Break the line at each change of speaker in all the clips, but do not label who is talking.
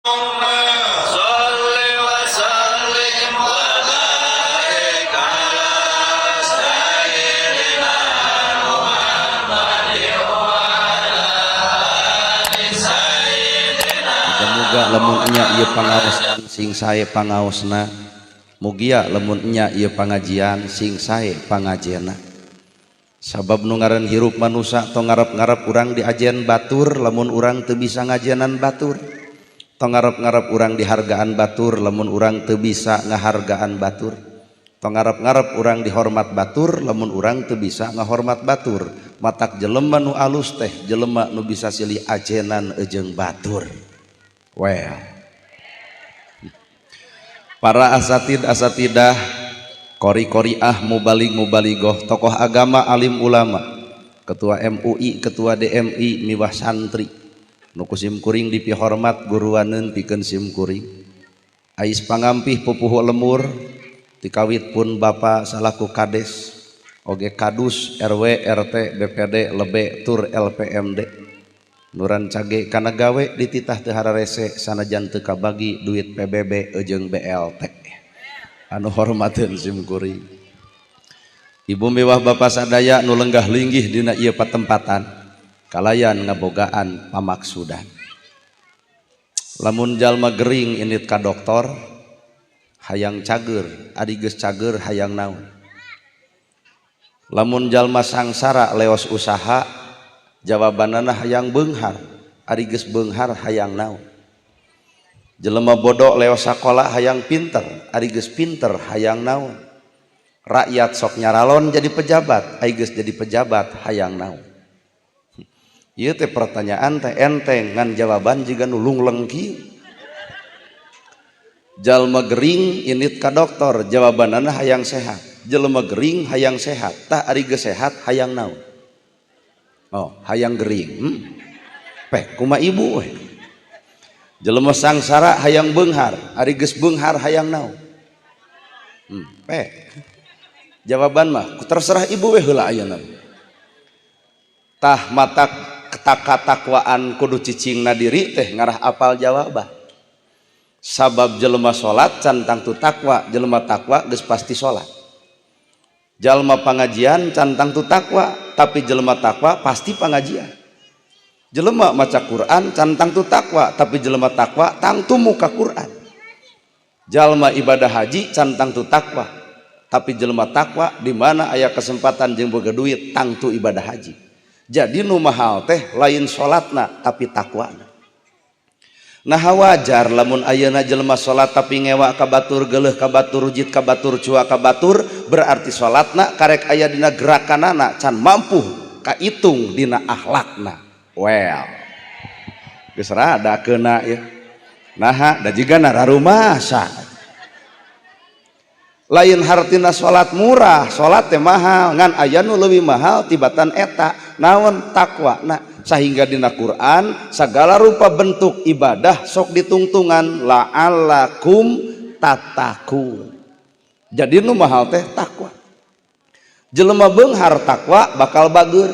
صل وسلم وبارك على سيدنا محمد وعلى آل سيدنا.
Muga lamun nya ieu pangaosan sing sae pangaosna, mugia lamun nya ieu pangajian sing sae pangajianna. Sabab nu ngaran hirup manusa tong ngarep-ngarep urang diajen batur lamun urang teu bisa ngajenan batur, tong ngarep-ngarep urang dihargaan batur lamun urang teu bisa ngahargaan batur, tong ngarep-ngarep urang dihormat batur lamun urang teu bisa ngahormat batur. Matak jelema nu alus teh jelema nu bisa silih ajenan jeung batur. Well, para asatid asatidah, qori qoriah, mubalig mubaligoh, tokoh agama, alim ulama, ketua MUI, ketua DMI, miwah santri nu ku sim kuring dipihormat guruaneun pikeun sim kuring, ais pangampih pupuhu lemur tikawit pun Bapak salaku kades oge kadus, RW, RT, BPD, lebe tur LPMD nu rancage kana gawe dititah teu hararese sanajan teu kabagi duit PBB jeung BLT, anu hormateun sim kuring, ibu miwah bapak sadaya nu lenggah linggih dina ieu patempatan kalayan ngabogaan pamaksudan. Lamun jalma gering indit ka doktor hayang cager, ari geus cager hayang naon? Lamun jalma sangsara leos usaha, jawabanana hayang beunghar, ari geus beunghar hayang naon? Jelema bodoh leos sakola hayang pinter, ari geus pinter hayang naon? Rakyat sok nyaralon jadi pejabat, ari geus jadi pejabat hayang naon? Ieu teh pertanyaan teh enteng, ngan jawaban jiga nu lungleng kieu. Jalma gering indit ka doktor, jawabanana hayang sehat. Jelema gering hayang sehat, tah ari geus sehat hayang naon? Oh, hayang gering. Peh kumaha ibu we? Jelema sangsara hayang beunghar, ari geus beunghar hayang naon? Peh jawaban mah terserah ibu we heula ayeuna. Tah, matak katakwaan kudu cicingna diri teh ngarah apal jawaban. Sabab jelema salat can tangtu takwa, jelema takwa geus pasti salat. Jalma pangajian can tangtu takwa, tapi jelema takwa pasti pangajian. Jelema maca Quran can tangtu takwa, tapi jelema takwa tangtu muka Quran. Jalma ibadah haji can tangtu takwa, tapi jelema takwa di mana aya kesempatan jeung boga duit tangtu ibadah haji. Jadi nu mahal teh lain salatna, tapi takwana. Nah, wajar lamun ayeuna jelema salat tapi ngewa ka batur, geuleuh ka batur, rujit ka batur, cua ka batur, berarti salatna karek aya dina gerakanana, can mampu kaitung dina akhlakna. Well, geus rada keuna ya. Naha da jiga nararumasa. Lain hartina salat murah, salat teh mahal, ngan aya nu leuwih mahal tibatan eta. Naon? Takwa. Nah, sehingga dina Quran segala rupa bentuk ibadah sok ditungtungan la'allakum tattaqun. Jadi nu mahal teh takwa. Jelema beunghar takwa bakal bager.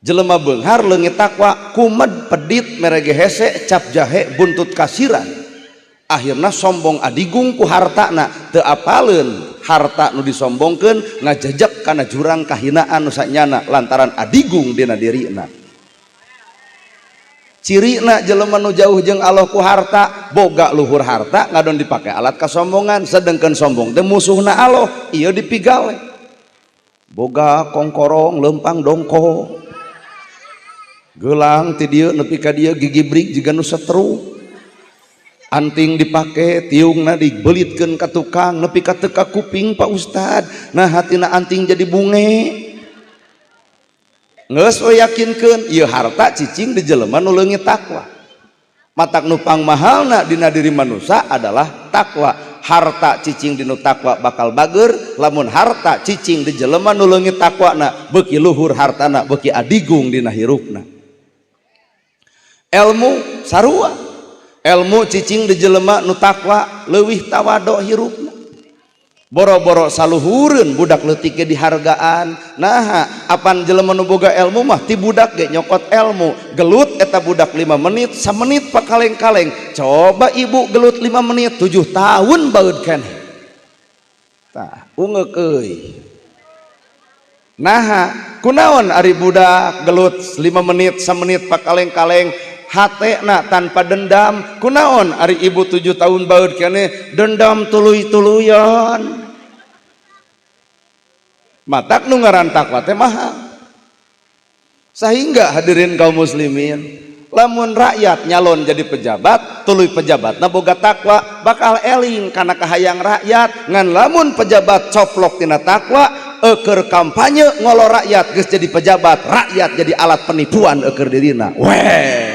Jelema beunghar leungit takwa kumed, pedit, merege hese, cap jahe, buntut kasiran. Akhirna sombong adigung ku hartana, teu apaleun harta nu disombongkeun ngajejek kana jurang kahinaan nu sanyana lantaran adigung dina dirina. Cirina jelema nu jauh jeung Allah ku harta, boga luhur harta ngadon dipake alat kasombongan, sedengkeun sombong teh musuhna Allah. Ieu dipigawe boga kongkorong lempang dongko gelang ti dieu nepi ka dieu gigi brik jiga nu setru, anting dipake tiungna dibelitkeun ka tukang nepi ka teu ka kuping, Pak Ustad. Nah, hatina anting jadi bunge geus we. Yakinkeun ieu harta cicing di jelema nu leungit takwa. Matak nu pangmahalna dina diri manusia adalah takwa. Harta cicing di nu takwa bakal bager, lamun harta cicing di jelema nu leungit takwana, beuki luhur hartana beuki adigung dina hirupna. Ilmu sarua, ilmu cicing di jelema nu takwa leuwih tawado hirupna. Boro-boro saluhureun budak leutik ge dihargaan. Naha apan jelema nu boga ilmu mah ti budak ge nyokot ilmu. Gelut eta budak 5 menit, samenit pakaleng-kaleng. Coba ibu gelut 5 menit, 7 tahun baeud keneh. Tah, ungeuk euy. Naha kunaon ari budak gelut 5 menit, samenit pakaleng-kaleng hatena tanpa dendam. Kunaon ari ibu 7 tahun baeud keneh dendam tuluy-tuluyan. Matak nu ngaran takwa teh mahal. Sehingga hadirin kaum muslimin, lamun rakyat nyalon jadi pejabat, tuluy pejabatna boga takwa, bakal eling kana kahayang rakyat. Ngan lamun pejabat coplok tina takwa, eukeur kampanye ngolo rakyat, geus jadi pejabat, rakyat jadi alat penipuan eukeur dirina. Weh.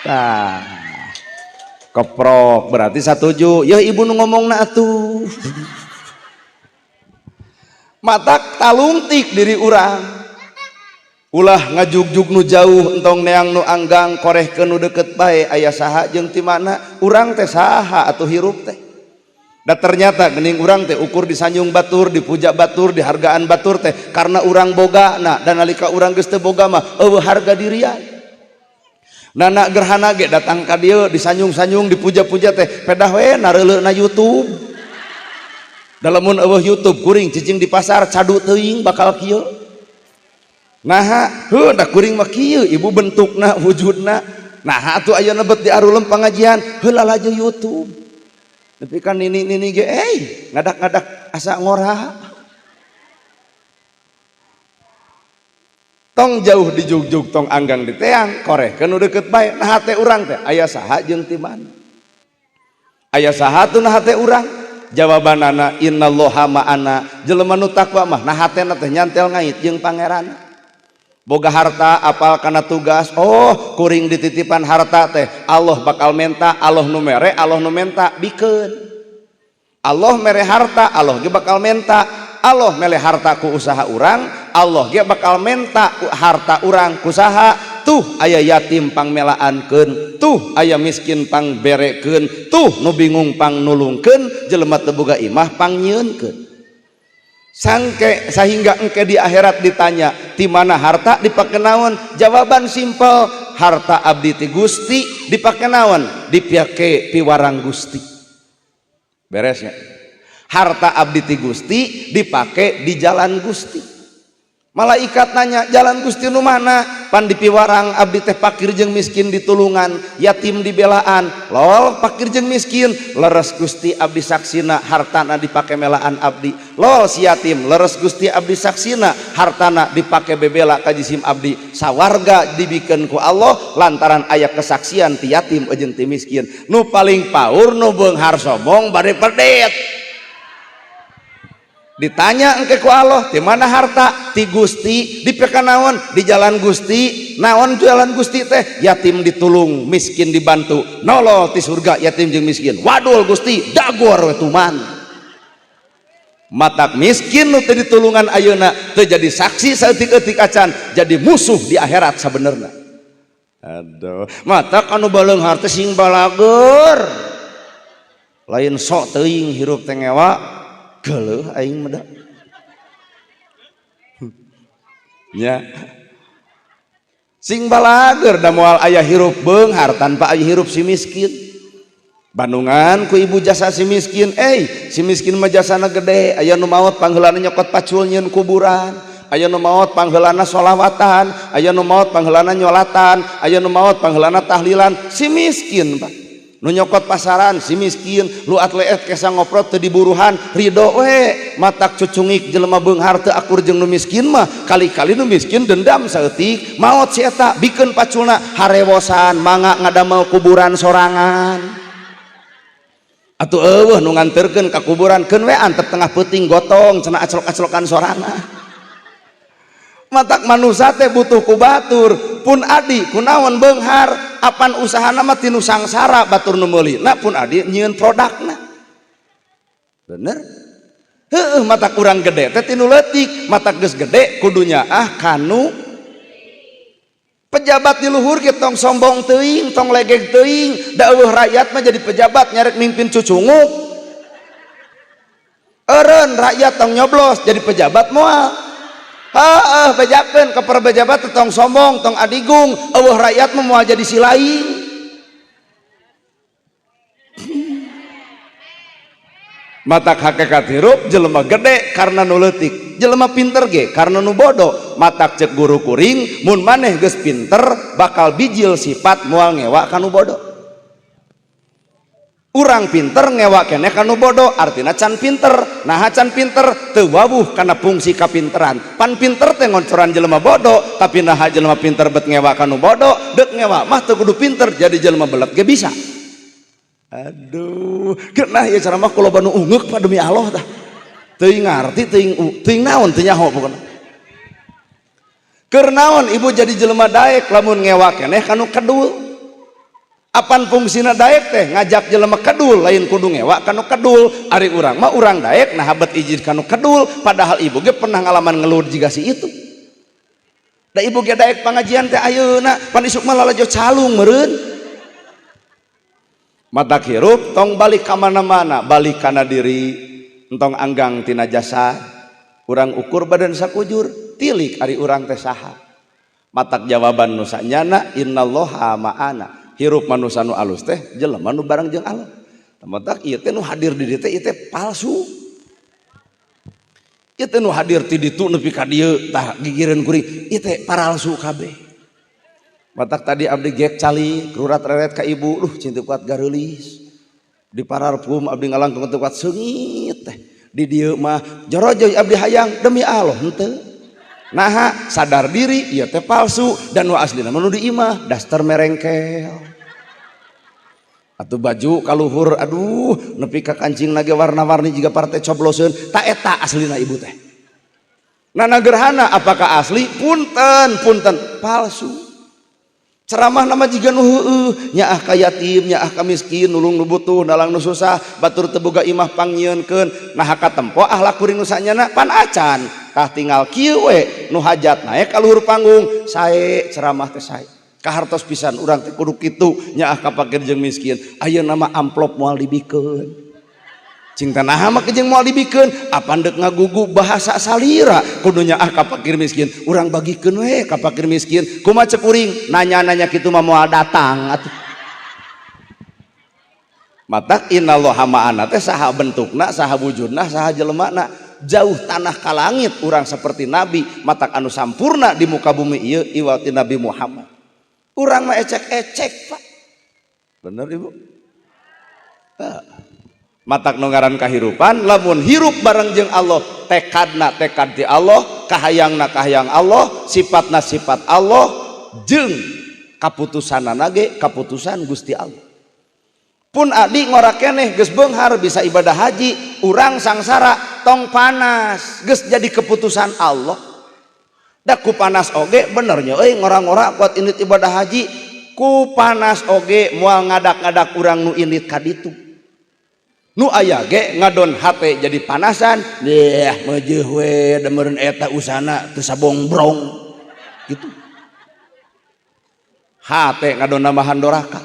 Tah. Keprok berarti satuju. Ya ibu nu ngomongna atuh. Matak talungtik diri urang. Ulah ngajugjug nu jauh, entong neang nu anggang, korehkeun nu deket bae. Aya saha jeung ti mana urang teh, saha atuh hirup teh. Da ternyata geuning urang teh ukur disanjung batur, dipuja batur, dihargaan batur teh karena urang boga. Nah, dan nalika urang geus teu boga mah eueuh harga dirian. Nana gerhana ge datang ka dieu disanjung-sanjung, dipuja-puja teh pedah we nareuleuna YouTube. Dalamun eueuh YouTube kuring cicing di pasar cadu teuing bakal kieu. Naha heuh da kuring mah kieu ibu bentukna wujudna. Naha atuh ayeuna bet di arulem pangajian heula laju YouTube. Tapi kan nini-nini ge ngadak-ngadak asa ngora. Tong jauh di jugjug, tong anggang di teang, korehkeun nu deukeut bae. Nah hate urang teh aya saha jeung ti mana? Aya saha tuh nah hate urang? Jawabanana innallaha ma'ana. Jelema nu takwa mah nah hatena teh nyantel ngait jeung pangeran. Boga harta apal kana tugas, oh kuring dititipan harta teh Allah bakal menta, Allah nu mere, Allah nu menta, bikeun. Allah mere harta, Allah ge bakal menta. Allah mere harta ku usaha urang, Allah ge bakal menta harta urang ku saha. Tuh aya yatim pangmelaankeun, tuh aya miskin pangberekeun, tuh nu bingung pangnulungkeun, jelema teu boga imah pangnyieunkeun. Sangke sehingga engke di akhirat ditanya di mana harta dipake naon, jawaban simpel, harta abdi ti Gusti dipake naon, dipake piwarang Gusti. Beresnya harta abdi ti Gusti dipake di jalan Gusti. Malaikat nanya jalan Gusti nu mana, pan dipiwarang abdi teh pakir jeung miskin ditulungan, yatim dibelaan. Lol pakir jeung miskin, leres Gusti abdi saksina hartana dipake melaan abdi. Lol si yatim, leres Gusti abdi saksina hartana dipake bebela ka jisim abdi. Sawarga dibikeun ku Allah lantaran aya kesaksian ti yatim jeung ti miskin. Nu paling paur nu beunghar sombong bade pedet. Ditanya engke ku Allah di mana harta, ti Gusti, dipake naon, di jalan Gusti. Naon jalan Gusti teh? Yatim ditulung, miskin dibantu, nolol ti surga yatim jeung miskin. Wadul Gusti dagor we tuman. Matak miskin nu teu ditulungan ayeuna teu jadi saksi saeutik-eutik acan, jadi musuh di akhirat sabenerna. Aduh, matak anu baleunghar teh sing balager. Lain sok teuing hirup teh ngewa geuleuh aing mah nya. Sing balager da moal aya hirup beunghar tanpa aya hirup si miskin. Bandungan ku ibu jasa si miskin, si miskin mah jasana gede, aya nu maot pangheulana nyokot pacul nyieun kuburan, aya nu maot pangheulana sholawatan, aya nu maot pangheulana nyolatan, aya nu maot pangheulana tahlilan, si miskin Pak. Nu nyokot pasaran si miskin, lu atleet kesa ngoprot teu diburuhan ridho we. Matak cucungik jelema beunghar teu akur jeung nu miskin mah, kali-kali nu miskin dendam saeutik, maot si eta bikeun paculna harewosan mangga ngadamel kuburan sorangan. Atuh eueuh nu nganterkeun ka kuburan keun we antep tengah peuting gotong cenah aclok-aclokan sorangan. Matak manusia teh butuh ku batur, pun adi kunaon beunghar apan usahana mah tinu sangsara batur nu meulina, pun adi nyieun produkna. Bener? Heueuh, matak urang gede teh tinu leutik, matak geus gede kudunya ah kanu pejabat di luhur ge tong sombong teuing, tong legeg teuing, da eueuh rakyat mah jadi pejabat nyarek mimpin cucunguk. Eureun rakyat tong nyoblos jadi pejabat moal. Heeh, bejakeun ke para pejabat, tong sombong, tong adigung, eueuh rakyat mah moal jadi silain. Matak hakikat hirup, jelema gede karena nu leutik, jelema pinter ge karena nu bodoh. Matak cek guru kuring, mun maneh geus pinter bakal bijil sifat moal ngewa ka nu bodoh. Urang pinter ngewa keneh ka nu bodoh artina can pinter. Nah, can pinter teu wawuh kana fungsi kapinteran. Pan pinter teh ngoncoran jelema bodoh, tapi naha jelema pinter bet ngewa ka nu bodoh? Deuk ngewa mah teu kudu pinter, jadi jelema belet ge bisa. Aduh, genah ya ceramah ku loba nu ungeuk, Pak, demi Allah tah. Teuing ngarti, teuing teuing naon, teu nyaho pokona. Keur naon ibu jadi jelema daek lamun ngewa keneh ka nu kedul? Apan fungsina daek teh ngajak jelema kedul, lain kudu ngewa ka nu kedul. Ari urang mah urang daek nah bet izin ka nu kedul, padahal ibu ge pernah ngalaman ngeluh jiga si itu. Da ibu ge daek pangajian teh ayeuna, pan isuk mah lalajo calung meureun. Matak hirup tong balik ka mana-mana, balik kana diri, entong anggang tina jasa. Urang ukur badan sakujur, tilik ari urang teh saha. Matak jawaban nu sanyana innallaha ma'ana. Hirup manusia nu alus teh jelema nu bareng jeung Allah. Matak ieu teh nu hadir di dieu teh, ieu teh palsu. Ieu teh nu hadir ti ditu nepi ka dieu tah gigireun kuring, ieu teh paralsu kabeh. Matak tadi abdi gek calik rurat reret ka ibu, duh, cinta kuat gareulis. Di pararpum abdi ngalangkung teu kuat seungit teh. Di dieu mah jorojoy abdi hayang, demi Allah henteu. Naha sadar diri ieu teh palsu dan nu aslina mah nu di imah, daster merengkel. Atuh baju kaluhur, aduh, nepi ka kancing ge warna-warni jiga partai cobloseun, ta eta aslina ibu teh. Nana gerhana apakah asli? Punten, punten, palsu. Ceramah nama jiga nu heueuh, nyaah ka yatim, nyaah ka miskin, nulung nu butuh, nalang nu susah, batur teu boga imah pangnyieunkeun. Nah, ka tempo ahlak kuring nu sanyana pan acan. Tah, tinggal kieu we nu hajat naek ka luhur panggung, sae ceramah teh sae. Kahartos pisan urang teh kudu kitu, nyaah ka fakir jeung miskin. Ayeuna mah amplop moal dibikeun. Cing teh naha mah jeung moal dibikeun? Apan deuk ngagugu bahasa salira kudu nyaah ka fakir miskin. Urang bagikeun we ka fakir miskin. Kumaha cek kuring? Nanya-nanya kitu mah moal datang atuh. Matak innallaha ma'ana teh saha bentukna, saha wujudna, saha jelemana, jauh tanah ka langit urang seperti nabi. Matak anu sampurna di muka bumi ieu iwati Nabi Muhammad. Urang mah ecek-ecek, Pak. Bener, Ibu? Matak nu ngaran kahirupan lamun hirup bareng jeung Allah, tekadna tekad ti Allah, kahayangna kahayang Allah, sifatna sifat Allah, jeung kaputusanana ge kaputusan Gusti Allah. Pun adi ngora keneh geus beunghar bisa ibadah haji, urang sangsara, tong panas, geus jadi keputusan Allah. Da ku panas oge benernya euy, ngora-ngora kuat indit ibadah haji, ku panas oge moal ngadak-ngadak urang nu indit ka ditu. Nu aya ge ngadon hate jadi panasan deh, mejeuh we da meureun eta usana teu sabongbrong gitu. Hate ngadon nambahan doraka,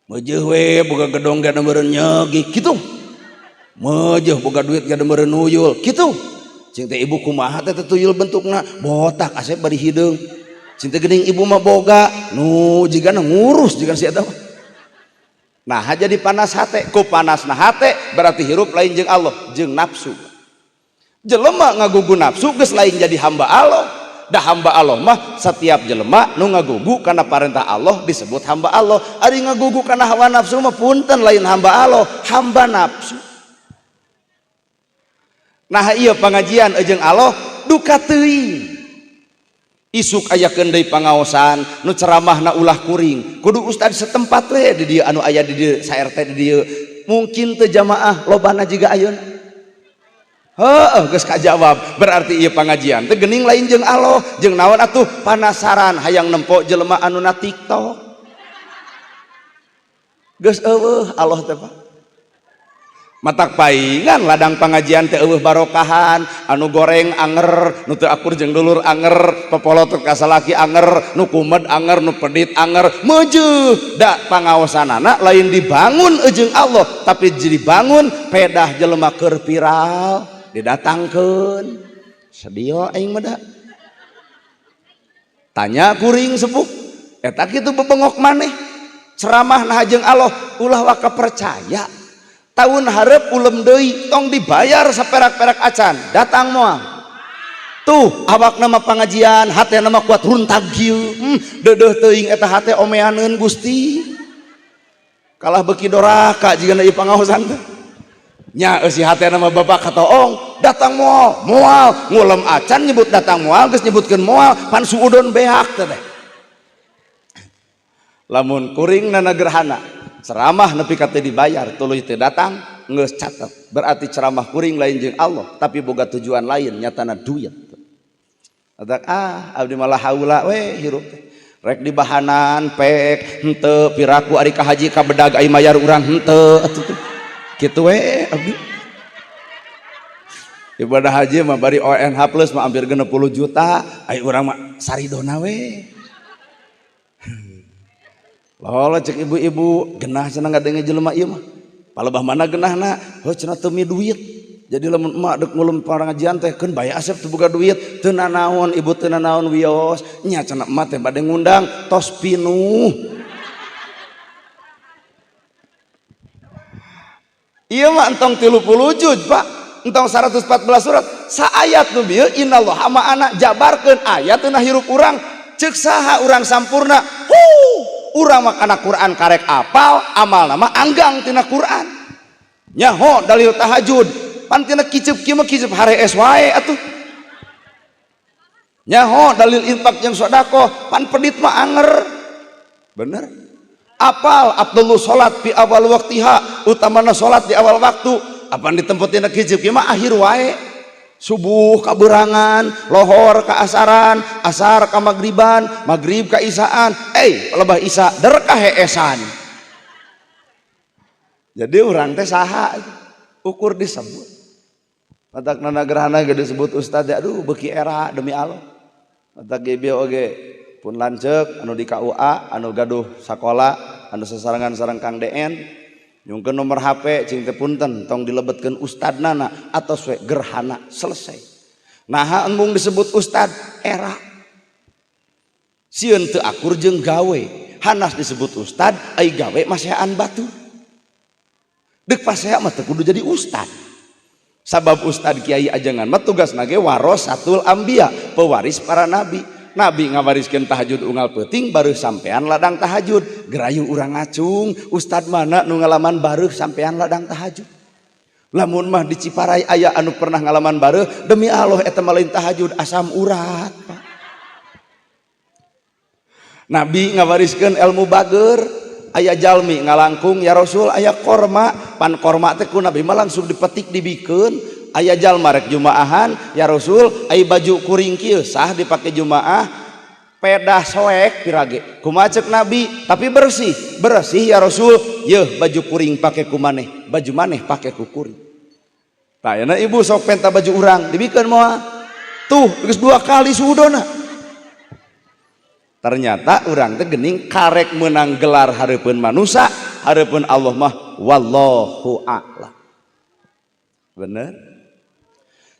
mejeuh we boga gedong ge da meureun nyegi kitu, mejeuh boga duit ge da meureun nuyul kitu. Cing teh ibu kumaha teh tuyul bentukna botak, asep bari hideung. Cing teh geuning ibu mah boga nu jigana ngurus jiga si eta mah. Nah, jadi panas hate, ku panas nah hate berarti hirup lain jeung Allah, jeung nafsu. Jelema ngagugu nafsu geus lain jadi hamba Allah. Dah hamba Allah mah setiap jelema nu ngagugu kana parentah Allah disebut hamba Allah. Ari ngagugu kana hawa nafsu mah punten lain hamba Allah, hamba nafsu. Nah, iya pengajian jeung Allah duka teuing. Isuk ayakeun deui pangaosan nu ceramahna ulah kuring, kudu ustad setempat we di dieu anu aya di dieu, sa RT di dieu. Mungkin teu jamaah lobana jiga ayeuna. Heueuh, geus kajawab. Berarti ieu pangajian teh geuning lain jeung Allah, jeung naon atuh? Panasaran hayang nempo jelema anu na TikTok. Geus eueuh Allah teh, Pak. Matak paingan ladang pengajian teh eueuh barokahan, anu goreng anger, nu teu akur jeung dulur anger, pepolotot ka salaki anger, nu kumed anger, nu pedit anger, meujeuh da pangaosanana lain dibangun jeung Allah, tapi dibangun pedah jelema keur viral didatangkeun. Sedio aing mah da. Tanya kuring sepuh, eta kitu bebengok maneh. Ceramah nah jeung Allah ulah waka percaya. Tahun hareup ulem deui tong dibayar saperak-perak acan, datang moal. Tuh awak nama pengajian, hate nama kuat runtag kieu. Deudeuh teuing eta hate omeaneun Gusti. Kalah beuki doraka jigana ieu pangaosan teh. Nya eusi hate nama bapak katoong, datang moal, moal ngulem acan nyebut datang moal geus nyebutkeun moal pan suudon beak teh. Lamun kuring nana gerhana ceramah nepi ka teu dibayar tuluy teu datang geus catet, berarti ceramah kuring lain jeung Allah tapi boga tujuan lain nyatana duit. Atak ah abdi malah haula we hirup teh rek dibahanan pek henteu piraku ari ka haji ka bedag ai mayar urang henteu atuh kitu we abdi. Ibadah haji mah bari ONH plus mah hampir 60 juta ai urang mah saridona we. Lola cek ibu-ibu genah cenah ngadenge jelema ieu mah. Palebah mana genahna? Heuh cenah teu mi duit. Jadi lamun emak deuk ngulum pangajian teh keun bae asep teu boga duit, teu nanaon ibu teu nanaon wios. Nya cenah emak teh bade ngundang tos pinuh. Ieu mah entong 30 juz, Pak. Entong 114 surat. Saayat nu bieu innallaha ma'ana jabarkeun ayat teu hirup urang. Ceuk saha urang sampurna? Huh. Urang mah kana Quran karek apal, amal nama anggang tina Quran. Nyaho dalil tahajud, pan tina kiceup kieu mah kiceup harees wae atuh. Nyaho dalil infak jeung sedekah, pan pedit mah anger. Bener? Apal abdullu salat fi awal waktiha, utamana salat di awal waktu, apan ditempo tina kiceup kieu mah akhir wae. Subuh kaberangan, lohor ka asaran, asar ka magriban, magrib ka isaan, lebah isa der ka heesan. Jadi urang teh saha ukur disebut. Matak nana gerhana ge disebut ustad ya, aduh beuki era demi Allah. Matak ge bieu oge pun lanceuk anu di KUA, anu gaduh sakola, anu sasarengan sareng Kang DN. Nyungkeun nomor HP cing teh punten tong dilebetkeun ustadnana atos we gerhana selesai. Naha embung disebut ustad era. Sieun teu akur jeung gawe. Hanas disebut ustad ai gawe maseaan batu. Deuk pasea mah teu kudu jadi ustad. Sabab ustad kiai ajengan mah tugasna ge warasatul anbiya, pewaris para nabi. Nabi ngawariskeun tahajud unggal peuting baru sampean ladang tahajud. Gerayu urang ngacung, ustad mana nu ngalaman bareuh sampean ladang tahajud. Lamun mah di Ciparai aya anu pernah ngalaman bareuh, demi Allah eta mah lain tahajud asam urat, Pak. Nabi ngawariskeun ilmu bager, aya jalmi ngalangkung ya Rasul aya korma, pan korma teh ku Nabi mah langsung dipetik dibikeun. Aya jalma rek jumaahan ya Rasul ai baju kuring kieu sah dipake jumaah pedah soek pirage kumaha ceuk Nabi tapi bersih bersih ya Rasul yeuh baju kuring pake ku maneh baju maneh pake ku kuring. Tah ayeuna ibu sok penta baju urang dibikeun moal tuh geus 2 kali suudona. Ternyata urang teh geuning karek meunang gelar hareupeun manusa hareupeun Allah mah wallahu a'lam. Bener?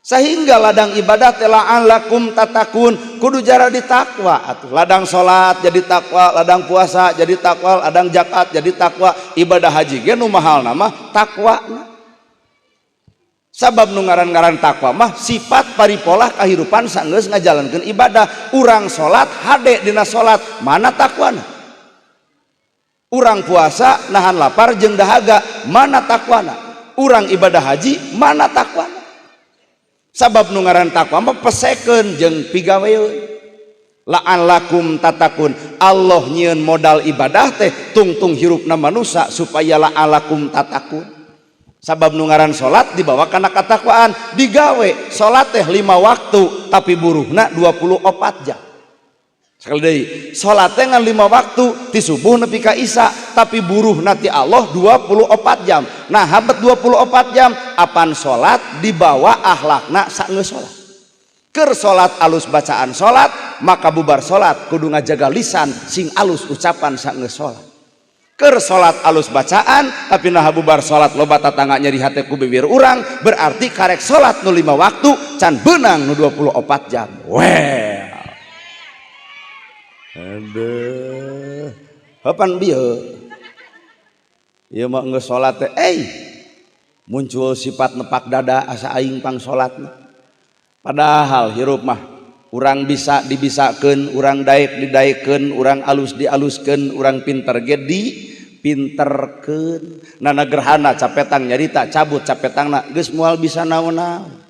Sehingga ladang ibadah telah lakum tatakun kudu jara ditakwa atuh. Ladang salat jadi takwa, ladang puasa jadi takwa, ladang zakat jadi takwa, ibadah haji ge nu mahalna mah takwa. Sabab nu ngaran-ngaran takwa mah sifat paripolah kahirupan sanggeus ngajalankeun ibadah. Urang salat hade dina salat mana takwana? Urang puasa nahan lapar jeung dahaga mana takwana? Urang ibadah haji mana takwana? Sabab nu ngaran takwa mah pesekeun jeung pigaweun. La'allakum tatakun. Allah nyieun modal ibadah teh tungtung hirupna manusa supaya la'allakum tatakun. Sabab nu ngaran salat dibawa kana katakwaan, digawe salat teh 5 waktu tapi buruhna 24 jam. Sekali deui, salat teh ngan 5 waktu ti subuh nepi ka isya, tapi buruhna ti Allah 24 jam. Nah, habet 24 jam apan salat dibawa akhlakna sageus salat. Keur salat alus bacaan salat, maka bubar salat kudu ngajaga lisan sing alus ucapan sageus salat. Keur salat alus bacaan, tapi nah bubar salat loba tatangga nyeri hate ku bibir urang, berarti karek salat nu 5 waktu can beunang nu 24 jam. Well. Aduh. Kapan bieu? Ieu mah geus salat teh, muncul sifat nepak dada asa aing pang salatna. Padahal hirup mah urang bisa dibisakeun, urang daek didaekeun, urang alus dialuskeun, urang pinter ge dipinterkeun. Nana gerhana capetang nyarita cabut capetangna geus moal bisa naon-naon.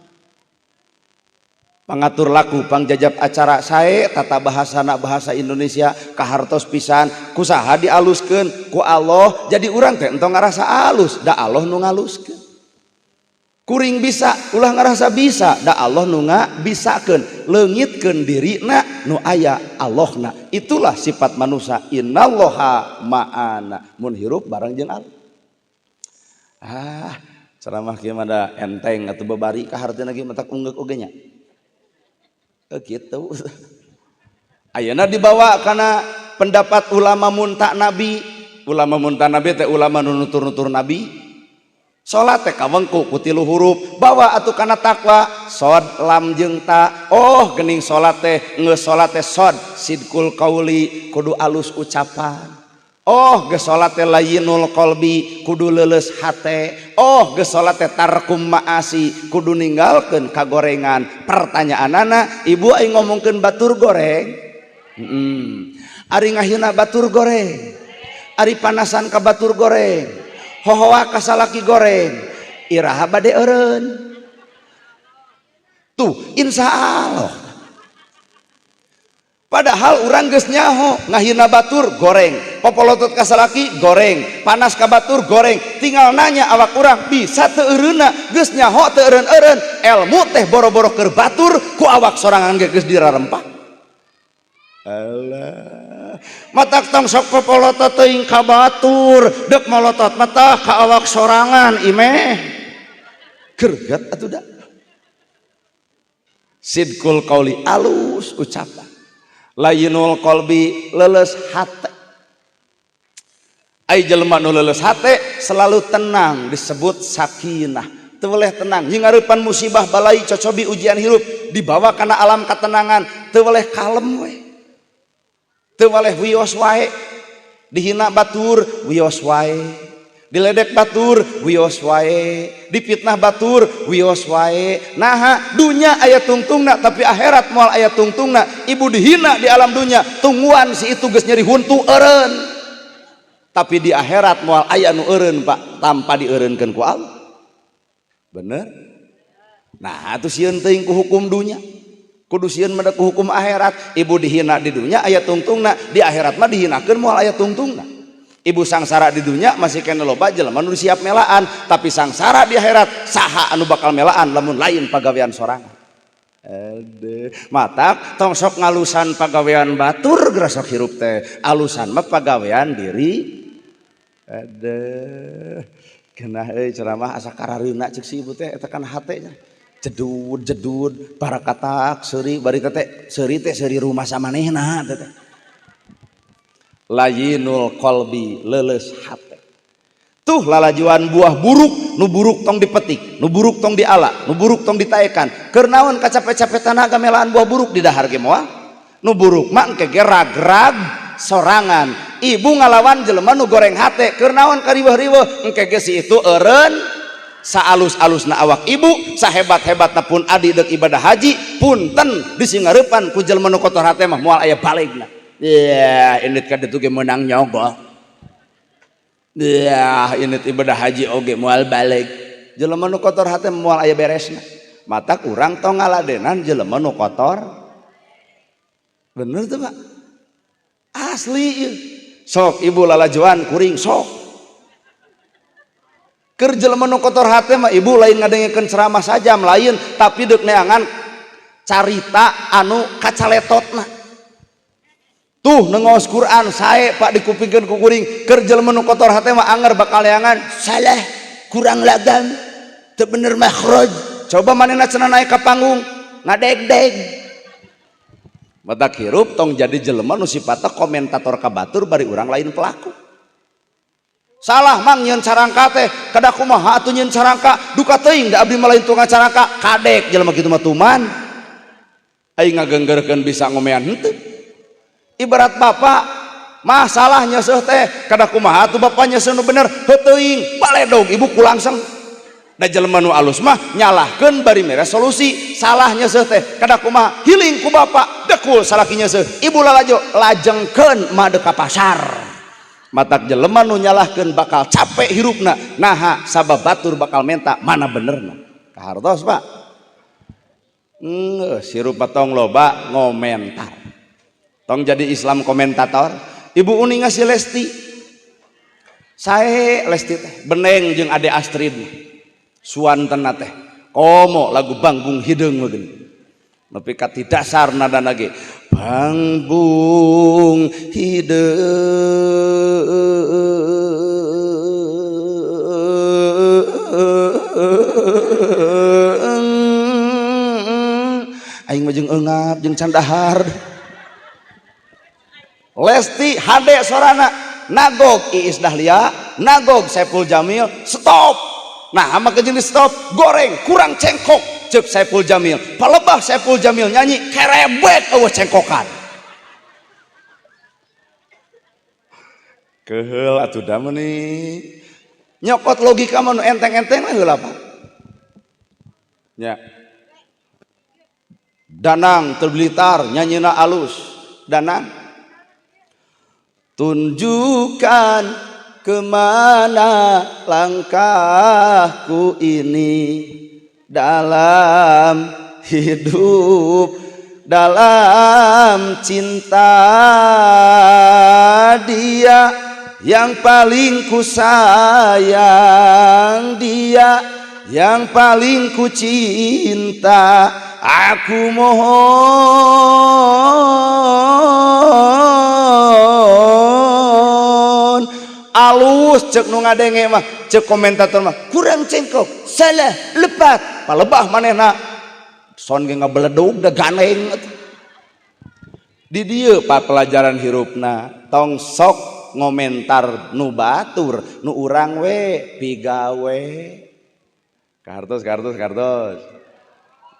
Pangatur laku pangjajab acara sae tata bahasana bahasa Indonesia kahartos pisan kusaha dialuskeun ku Allah, jadi urang teh entong ngarasa alus da Allah nu ngaluskeun. Kuring bisa ulah ngarasa bisa da Allah nu ngabisakeun, leungitkeun dirina nu aya Allahna. Itulah sifat manusia, innallaha ma'ana, mun hirup bareng jeung Allah. Ah, ceramah kieu mah da enteng atuh babari ka hartina ge matak unggeuk oge nya. Gitu. Ayeuna dibawa karena pendapat ulama munta nabi, ulama munta nabi teh ulama nu nutur-nutur nabi. Salat teh kawengku ku tilu huruf, bawa atuh kana takwa, sod lam jeung ta. Oh, geuning salat teh geus salat teh sod sidqul qauli, kudu alus ucapan. Oh, geus salat teh layyinul qalbi, kudu leuleus hate. Oh, geus salat teh tarkum maasi, kudu ninggalkeun kagorengan. Pertanyaanana, ibu aing ngomongkeun batur goreng. Ari ngahina batur goreng. Ari panasan ka batur goreng. Hohoa ka salaki goreng. Iraha bade eureun. Tuh, insya Allah. Padahal urang geus nyaho ngahina batur goreng, popolotot ka salaki goreng, panas ka batur goreng, tinggal nanya awak urang bisa teu eureunna, geus nyaho teu eureun-eureun, ilmu teh boro-boro keur batur ku awak sorangan ge geus dirarempah. Alah, matak tong sok popolotot teuing ka batur, deuk molotot mah tah ka awak sorangan imeh. Gerget atuh da. Sidqul qauli alus ucapan. Layyinul qalbi leuleus hate. Ai jelema nu leuleus hate selalu tenang disebut sakinah. Teu weleh tenang jeung ngarepan musibah balai cocobi ujian hirup dibawa kana alam ketenangan, teu weleh kalem we. Teu weleh wios wae. Dihina batur wios wae. Diledek batur wios wae, dipitnah batur wios wae. Naha dunya aya tungtungna tapi akhirat moal aya tungtungna. Ibu dihina di alam dunya, tungguan si itu geus nyeri huntu eureun. Tapi di akhirat moal aya nu eureun, Pak, tanpa dieureunkeun ku Allah. Bener? Nah, atuh sieun teuing ku hukum dunya. Kudu sieun mah ku hukum akhirat. Ibu dihina di dunya aya tungtungna, di akhirat mah dihinakeun moal aya tungtungna. Ibu sangsara di dunia masih kena loba jelema nu siap melaan, tapi sangsara di akhirat saha anu bakal melaan lamun lain pagawean sorangan. Aduh, matak tong sok ngalusan pagawean batur geura sok hirup teh, alusan mah pagawean diri. Aduh, genah euy ceramah asa karareuna ceuk si ibu teh eta kan hate nya. Jedud jedud barakatak seuri bari teh seuri teh seuri rumah samanehna teh. Layyinul qalbi leuleus hate. Tuh lalajuan buah buruk, nu buruk tong dipetik, nu buruk tong diala, nu buruk tong ditaekan. Keur naon kacape-cape tanaga melaan buah buruk di dahar ge moal? Nu buruk mah engke ge rag-rag sorangan. Ibu ngalawan jelema nu goreng hate, keur naon kariweuh-riweuh, engke ge si itu eureun. Saalus-alusna awak ibu, sahebat-hebatna pun adi deuk ibadah haji, punten disingareupan ku jelema nu kotor hate mah moal aya balegna. Ya, ini ka ditu ge meunang nyogok. Ya, ini ibadah haji oge moal balik. Jelema nu kotor hate moal aya beresna. Matak urang tong ngaladenan jelema nu kotor. Bener tuh, Pak? Asli ieu. Sok ibu lalajuan kuring sok. Keur jelema nu kotor hate mah ibu lain ngadengekeun ceramah sajam lain, tapi deuk neangan carita anu kacaletotna. Tuh nengaos Quran sae Pak dikupingkeun ku kuring keur jelema nu kotor hate mah anger bakal leangan salah kurang lagam teu bener makhraj. Coba manehna cenah naik ka panggung ngadeg-deg. Matak hirup tong jadi jelema nu sifatna komentator ka batur bari urang lain pelaku. Salah mang nyeun carangka teh kada kumaha atuh nyeun carangka duka teuing da abdi mah lain tukang carangka kadek jelema kitu mah tuman. Aing ngagenggerkeun bisa ngomean henteu. Ibarat bapak masalah nyeuseuh teh kada kumaha atuh bapak nyeuseuh nu bener heuh teuing baledog ibu kulangseng. Da jelema nu alus mah nyalahkeun bari mere solusi salah nyeuseuh teh kada kumaha hiling ku bapak dekul salaki nyeuseuh ibu lalajo lajengkeun mah deuk ka pasar. Matak jelema nu nyalahkeun bakal capek hirupna naha sabab batur bakal menta mana benerna. Kahartos Pak. Geus hirup tong loba ngomentar. Tong jadi Islam komentator. Ibu Uni ngasih Lesti. Sae Lesti teh beneng jeung Ade Astrid. Suantena teh komo lagu Bangbung Hideung mah geuning. Nepi ka ti dasar nadana ge Bangbung Hideung aing mah jeung eungap jeung candahar. Lesti hade sorana nagog Iis Dahlia nagog Saipul Jamil stop. Nah maka jenis stop goreng kurang cengkok cek Saipul Jamil palebah Saipul Jamil nyanyi kerebek eueuh cengkokan keheul atuh da meuni nyokot logika mah nu enteng-enteng lah heula Pak nya. Danang terblitar nyanyina alus Danang tunjukkan kemana langkahku ini dalam hidup dalam cinta dia yang paling ku sayang dia yang paling ku cinta aku mohon alus cek nu ngadenge mah cek komentator mah kurang cengkok salah lepat palebah manehna son ge ngabeledug da gandeng di dieu Pak pelajaran hirupna tong sok ngomentar nu batur nu urang we pigawe kartos kartos kartos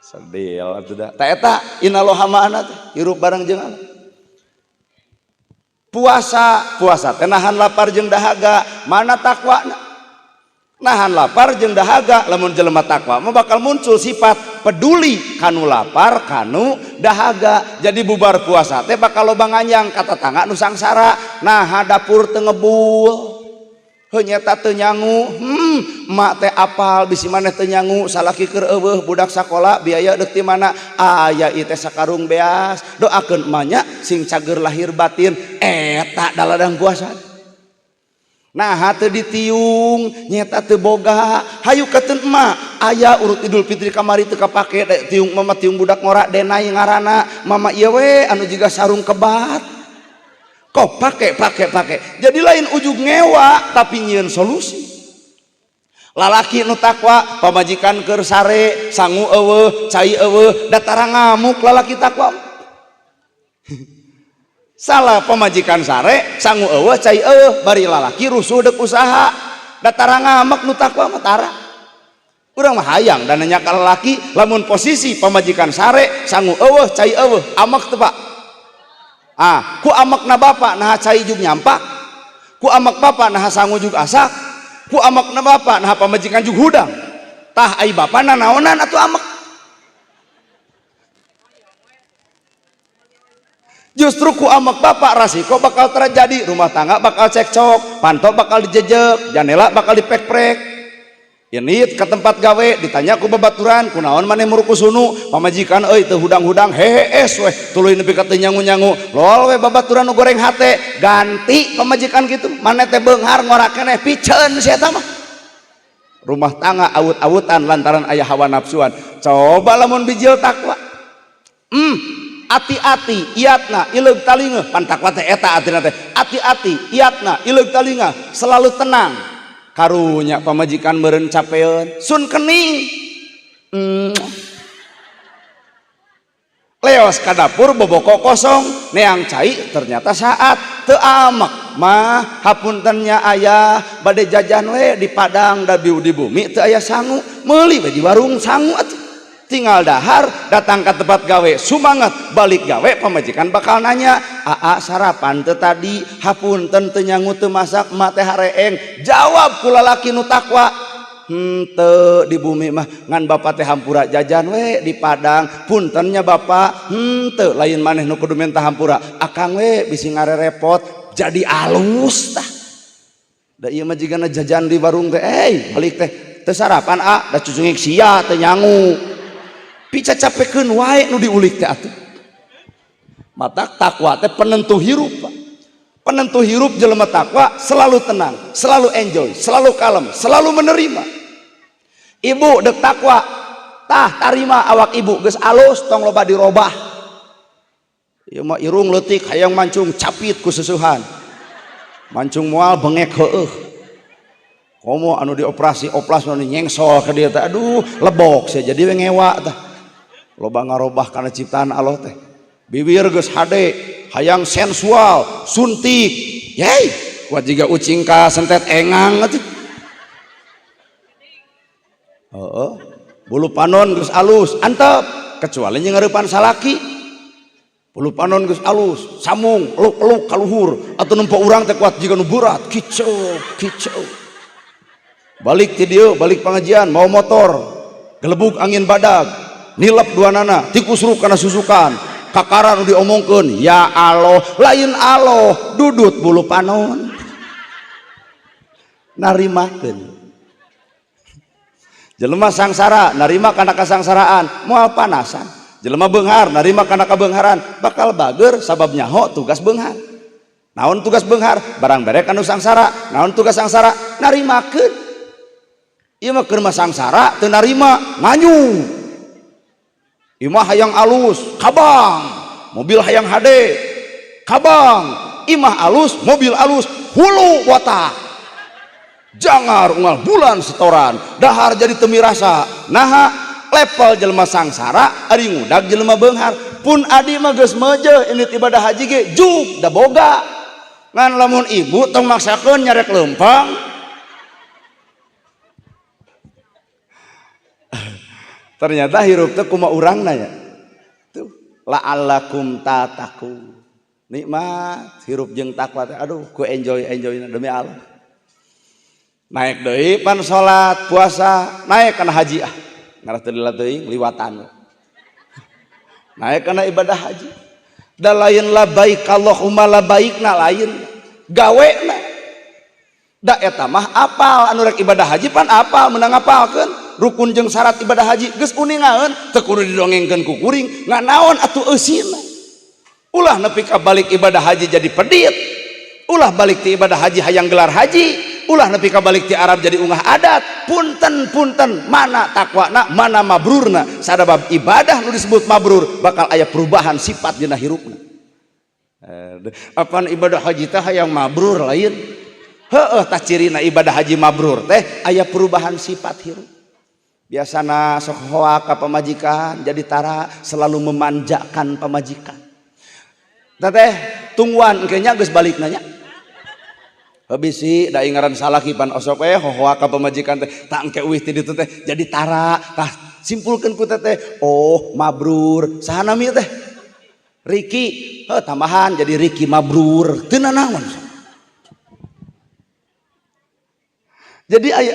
sedih atuh da ta eta inalloha ma'ana teh hirup bareng jeung Allah. Puasa, puasa teh nahan lapar jeung dahaga, mana takwana? Nahan lapar jeung dahaga, lamun jelema takwa mah bakal muncul sifat peduli kanu lapar, kanu dahaga. Jadi bubar puasa teh bakal loba nganyang ka tatangga nu sangsara, naha dapur teu ngebul. Heuh nyeta teu nyangu, emak teh apal bisi maneh teu nyangu, salaki keur eueuh budak sakola biaya deuk ti mana? Aya ieu teh sakarung beas, doakeun emaknya sing cager lahir batin eta daladang puasa. Naha teu ditiung, nyeta teu boga, hayu kateun emak, aya urut Idul Fitri kamari teu kapake, tiung mama tiung budak ngora denai ngaranna, mama ieu we anu jiga sarung kebat. Kok pake pake pake. Jadi lain ujug ngewa tapi nyieun solusi. Lalaki nu takwa pamajikan keur sare, sangu eueuh, cai eueuh, datara ngamuk lalaki takwa. Salah pamajikan sare, sangu eueuh, cai eueuh, bari lalaki rusuh deuk usaha. Datara ngamek nu takwa mah tara. Urang mah hayang dan nanya ka lalaki lamun posisi pamajikan sare, sangu eueuh, cai eueuh, amek teu Pak? Ah, ku amakna bapak naha cai jug nyampak, ku amak bapak naha sangu jug asak, ku amakna bapak naha pamajikan jug hudang. Tah ai bapak nanaonan atuh amak. Justru ku amak bapak rasiko bakal terjadi, rumah tangga bakal cekcok, panto bakal dijejek, janela bakal dipek-prek. Ini ke tempat gawe ditanya ku babaturan kunaon maneh murukusunu pamajikan euy teu hudang-hudang hees weh tuluy nepi ka teu nyangu-nyangu lol we babaturan nu goreng hate ganti pamajikan kitu maneh teh beunghar ngora keneh piceun si eta mah. Rumah tangga awut-awutan lantaran aya hawa nafsuan. Coba lamun bijil takwa. Ati-ati iatna ileug talinga pan takwa teh eta atina teh. Ati-ati iatna ileug talinga selalu tenang. Karunya pamajikan meureun capeun sun kening. Leos ka dapur boboko kosong neang cai ternyata saat teu amek mah hapunten nya ayah bade jajan we di Padang da di bumi teu aya sangu meuli we di warung sangu atuh. Tinggal dahar datang ke tempat gawe sumangat balik gawe pamajikan bakal nanya aa sarapan teu tadi hapunten teu nyangu teu masak emak teh hareeng jawab ku lalaki nu takwa henteu di bumi mah ngan bapak teh hampura jajan we di Padang puntennya bapak henteu lain maneh nu kudu minta hampura akang we bisi ngarerepot jadi alus tah da ieu mah jigana jajan di warung teh balik teh teu sarapan a da cucungik sia teu nyangu pica capekeun wae nu diulik teh atuh. Matak takwa teh penentu hirup Pak. Penentu hirup jelema takwa selalu tenang, selalu enjoy, selalu kalem, selalu menerima. Ibu dek takwa tah tarima awak ibu geus alus tong loba dirobah. Ieu mah irung leutik hayang mancung capit ku susuhan. Mancung moal bengek heueuh. Komo anu dioperasi oplas anu nyengsol ka dieu teh aduh lebok sia jadi we ngewa tah. Loba ngarobah kana ciptaan Allah teh. Bibir geus hade hayang sensual suntik yey kuat jiga ucing ka sentet engang atuh. Heeh, bulu panon geus alus antep kecuali ngareupan salaki. Bulu panon geus alus samung eluk-eluk kaluhur atuh nempo urang teh kuat jiga nu berat kicau kicau. Balik ti dieu balik pengajian mau motor gelebug angin badag nilep dua nana tikus ruk kana susukan kakara nu diomongkeun ya Allah lain Allah dudut bulu panon narimakeun jelema sangsara narima kana kasangsaraan moal panasan jelema beunghar narima kana kabeungharan bakal bager sabab nyaho tugas beunghar naon tugas beunghar barang berek anu sangsara naon tugas sangsara narimakeun ieu mah keur mah sangsara teu narima nganyu imah hayang alus kabang mobil hayang hade kabang imah alus mobil alus hulu botak jangar unggal bulan setoran dahar jadi temi rasa naha level jelema sangsara ari ngudag jelema beunghar pun adi mah geus meujeuh ini ibadah haji ge juk da boga ngan lamun ibu tong maksakeun nyarek leumpang. Ternyata hirup teh kumaha urangna nya. Tuh, la'allakum tataku. Nikmat hirup jeung takwa teh aduh ku enjoy-enjoyna demi Allah. Naik deui pan salat, puasa, naik kana haji ah. Ngarah teu lila teuing liwatan. Naik kana ibadah haji. Da lain labaik Allahumma labaikna lain gawena. Da eta mah apal anu rek ibadah haji pan apal meunang ngapalkeun rukun jeung syarat ibadah haji geus uningaeun teu kudu didongengkeun ku kuring ngan naon atuh eusina. Ulah nepi ka balik ibadah haji jadi pedit, ulah balik ti ibadah haji hayang gelar haji, ulah nepi ka balik ti Arab jadi ungah adat. Punten-punten mana takwana mana mabrurna sadabab ibadah nu disebut mabrur bakal aya perubahan sifat dina hirupna. Apan ibadah haji teh hayang mabrur lain heueuh tah cirina ibadah haji mabrur teh aya perubahan sifat hirup. Biasana sok hoa ka pamajikan jadi tara selalu memanjakan pamajikan. Teteh tungguan engke nya geus balik nanya. Bisi da ngaran salaki pan osok we hohoa ka pamajikan teh tah engke euih ti ditu teh jadi tara tah simpulkeun ku teteh oh mabrur saha nami teh Riki heuh tambahan jadi Riki mabrur teu nanaon. Jadi aya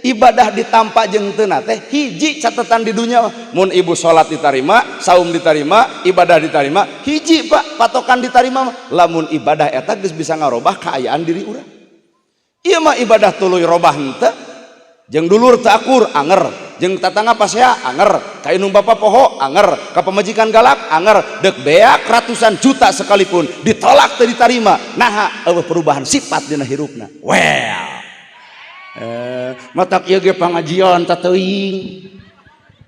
ibadah ditampa jeung teu teh hiji catatan di dunia mun ibu salat ditarima, saum ditarima, ibadah ditarima, hiji Pak patokan ditarima lamun ibadah eta geus bisa ngarobah kaayaan diri urang. Ieu mah ibadah tuluy robah henteu jeung dulur teu akur anger, jeung tatangga pasea anger, ka indung bapa poho anger, ka pamajikan galak anger, deuk beak ratusan juta sekalipun ditolak teu ditarima, naha eueuh perubahan sifat dina hirupna. Well matak ieu ge pangajian tateuing.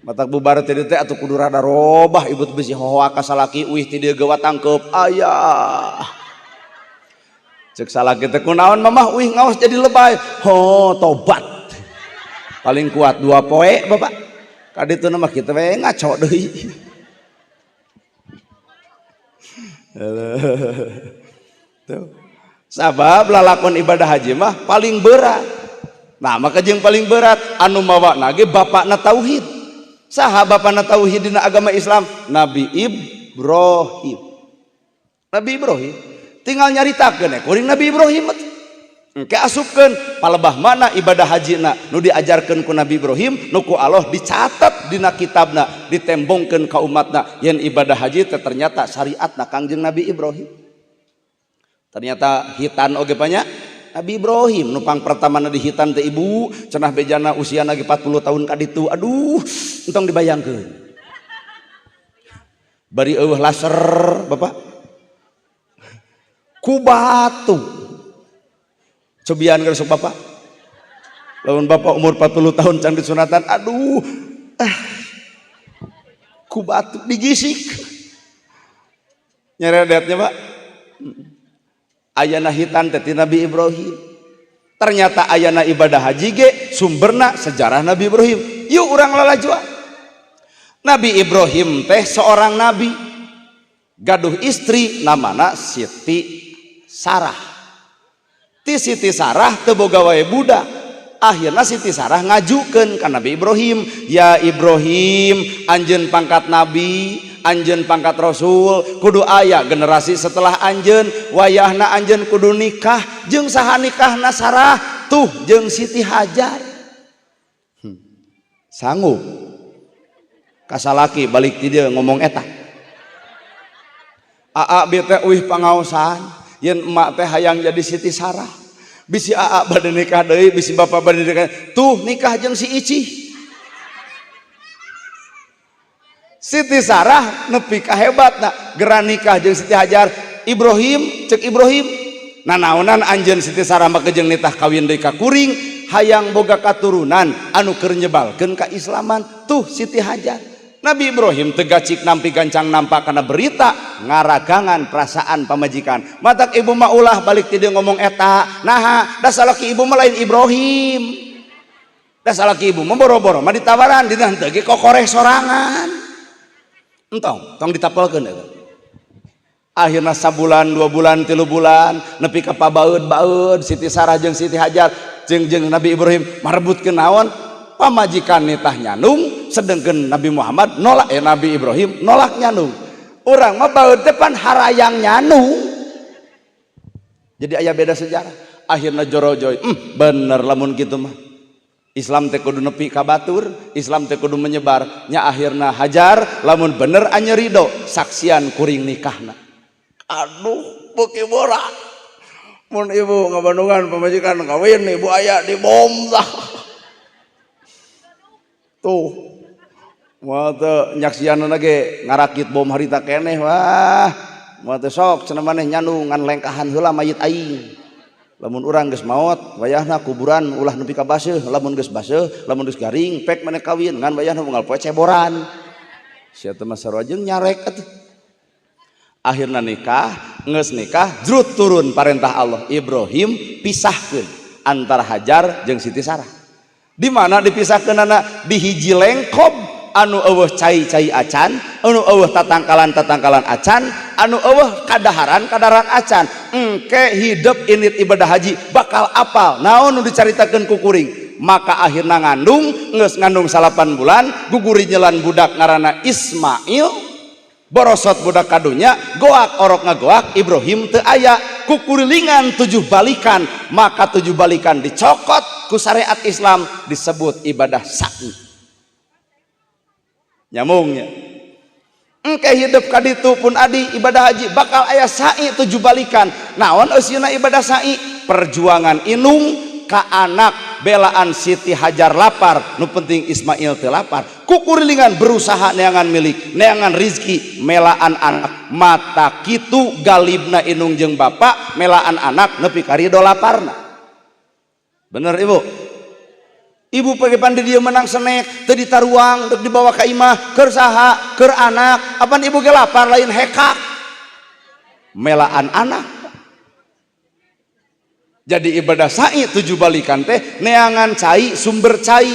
Matak bubar teh teh atuh kudu rada robah ibu teh bisi hohoa ka salaki uih ti dieu gewa tangkeup ayah. Cek salaki teh kunaon mamah uih ngaos jadi lebay. Ho tobat. Paling kuat 2 poe bapak. Kaditu mah kitu we ngaco deui. Tuh. Sabab lalakon ibadah haji mah paling berat. Nah, maka jeung paling berat anu mawa nage bapakna tauhid. Saha bapakna tauhid dina agama Islam? Nabi Ibrahim. Nabi Ibrahim tinggal nyaritakeun kuring Nabi Ibrahim. Engke asupkeun palebah mana ibadah hajina nu diajarkeun ku Nabi Ibrahim nu ku Allah dicatat dina kitabna ditembongkeun ka umatna yen ibadah haji teh ternyata syariatna Kangjeng Nabi Ibrahim. Ternyata hitan oge banyak Nabi Ibrahim nupang pertamana di hitan teh ibu cenah bejana usiana ge 40 tahun ka ditu aduh entong dibayangkeun. Bari eueuh laser bapak ku batu. Cobian ka sok bapak. Lamun bapak umur 40 tahun can disunatan aduh ku batu digisik. Nyeredetnya Pak. Ayana hitan teh ti Nabi Ibrahim. Ternyata ayana ibadah haji ge sumberna sejarah Nabi Ibrahim. Yuk urang lalajuan. Nabi Ibrahim teh seorang nabi. Gaduh istri namana Siti Sarah. Ti Siti Sarah teu boga wae budak. Akhirna Siti Sarah ngajukeun ka Nabi Ibrahim, "Ya Ibrahim, anjeun pangkat nabi, anjeun pangkat rasul, kudu aya generasi setelah anjeun, wayahna anjeun kudu nikah jeung saha nikahna Sarah tuh jeung Siti Hajar." Sanggup kasalaki balik ti dieu ngomong eta. Aa bi teh uih pangaosan yen emak teh hayang jadi Siti Sarah. Bisi aa bade nikah deui, bisi bapak bade nikah, tuh nikah jeung si Ici. Siti Sarah nepi ka hebatna geura nikah jeung Siti Hajar. Ibrahim cek Ibrahim nanaonan anjeun Siti Sarah mah jeung nitah kawin deui ka kuring hayang boga katurunan anu keur nyebalkeun ka Islaman tuh Siti Hajar. Nabi Ibrahim tegacik nampi gancang nampak karena berita ngaragangan perasaan pamajikan. Matak ibu mah ulah balik ti dieu ngomong eta. Naha da salaki ibu mah lain Ibrahim. Da salaki ibu mah boro-boro mah ditawaran dina henteu ge kokoreh sorangan. Entong, tong ditapelkeun eta. Akhirna sabulan, 2 bulan, 3 bulan nepi ka pabaeud-baeud Siti Sarah jeung Siti Hajar jeung jeung Nabi Ibrahim marebutkeun naon? Pamajikan nitah nyanung sedengkeun Nabi Muhammad nolak Nabi Ibrahim nolak nyanung. Urang mah baeud teh pan harayang nyanung. Jadi aya beda sejarah. Akhirna jorojoy, bener lamun kitu mah. Islam teh kudu nepi ka batur, Islam teh kudu menyebar. Nya akhirna Hajar lamun bener anya ridho saksian kuring nikahna. Aduh, beuki borak. Mun ibu ngabandungan pamajikan kawin ibu aya di bom tah. Tuh moal teu nyaksianna ge ngarakit bom harita keneh wah. Moal teu sok cenah maneh nyandung ngan lengkahan heula mayit aing. Lamun urang geus maot wayahna kuburan ulah nepi ka baseuh, lamun geus baseuh, lamun geus garing pek maneh kawin ngan wayahna unggal poe ceboran. Sia teh mah sarua jeung nyarek atuh. Akhirna nikah, geus nikah jrut turun parentah Allah Ibrahim pisahkeun antara Hajar jeung Siti Sarah. Di mana dipisahkeunana? Di hiji lengkob anu eueuh cai-cai acan, anu eueuh tatangkalan-tatangkalan acan, anu eueuh kadaharan-kadaharan acan. Engke hidup init ibadah haji bakal apal naon nu dicaritakeun ku kuring. Maka akhirna ngandung, geus ngandung 8 bulan, guguri nyelan budak ngaranna Ismail. Borosot budak kadunya, goak orok ngagoak Ibrahim teu aya, kukurilingan 7 balikan, maka 7 balikan dicokot ku syariat Islam disebut ibadah sa'i. Nyambungnya. Engke hidup kaditu pun adi ibadah haji bakal aya sa'i 7 balikan. Naon eusina ibadah sa'i? Perjuangan inung ka anak belaan Siti Hajar lapar, nu penting Ismail teu lapar. Kukurilingan berusaha neangan milik, neangan rizki, melaan anak. Mata kitu galibna inung jeung bapak, melaan anak nepi ka ridho laparna. Bener ibu? Ibu pagepan di dieu menang snack teu ditaruang, dek dibawa ka imah keur saha? Keur anak. Apan ibu ge lapar, lain hekak melaan anak. Jadi ibadah sa'i tujuh balikan teh neangan cai, sumber cai,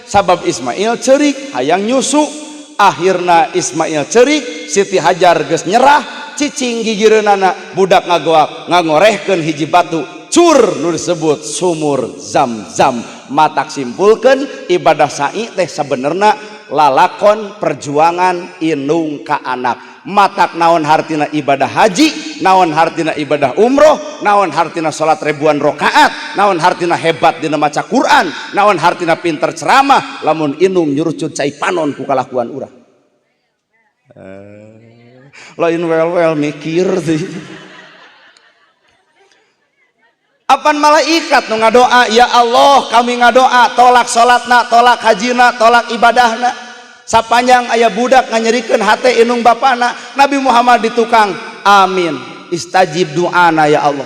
sabab Ismail cerik hayang nyusu. Akhirna Ismail cerik, Siti Hajar geus nyerah, cicing gigireunana, budak ngagoak, ngangorehkeun hiji batu cur nu disebut sumur Zam-Zam. Matak simpulkeun, ibadah sa'i teh sabenerna lalakon perjuangan indung ka anak. Matak naon hartina ibadah haji, naon hartina ibadah umroh, naon hartina salat ribuan rokaat, naon hartina hebat dina maca Quran, naon hartina pinter ceramah, lamun indung nyurucut cai panon ku kalakuan urang. Lain wel-wel mikir sih. Apan malaikat nu ngadoa, "Ya Allah, kami ngadoa, tolak salatna, tolak hajina, tolak ibadahna sapanjang aya budak nganyerikeun hate indung bapana." Nabi Muhammad di tukang, "Amin, istajib du'ana ya Allah."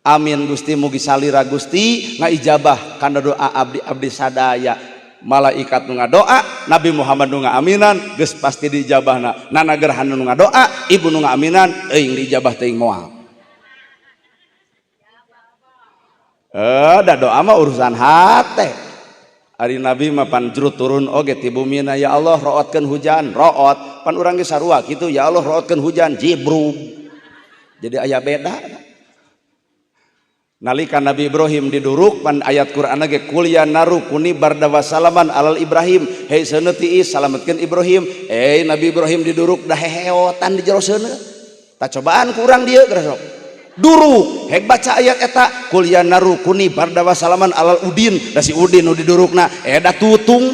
Amin Gusti, mugi salira Gusti ngaijabah kana doa abdi-abdi sadaya. Malaikat nu ngadoa, Nabi Muhammad nu ngaaminan, geus pasti diijabahna. Nana gerhana nu ngadoa, ibu nu ngaaminan, teuing diijabah teuing moal. Da doa mah urusan hate. Ari Nabi mah pan jrut turun oge ti bumina, "Ya Allah, rootkeun hujan," root. Pan urang ge sarua kitu, "Ya Allah, rootkeun hujan," jibrug. Jadi aya beda. Nalika Nabi Ibrahim diduruk, pan ayat Quran ge, "Qul ya naru kuni barda wa salaman alal Ibrahim." Hei seuneu tiis, salametkeun Ibrahim. Eh, Nabi Ibrahim diduruk, dah heheotan di jero seuneu. Tah, cobaan ku urang dieu geura sok. Duruk hek baca ayat eta, "Qul ya naru kuni barda wa salaman alal Udin." Da si Udin nu didurukna, eh, da tutung.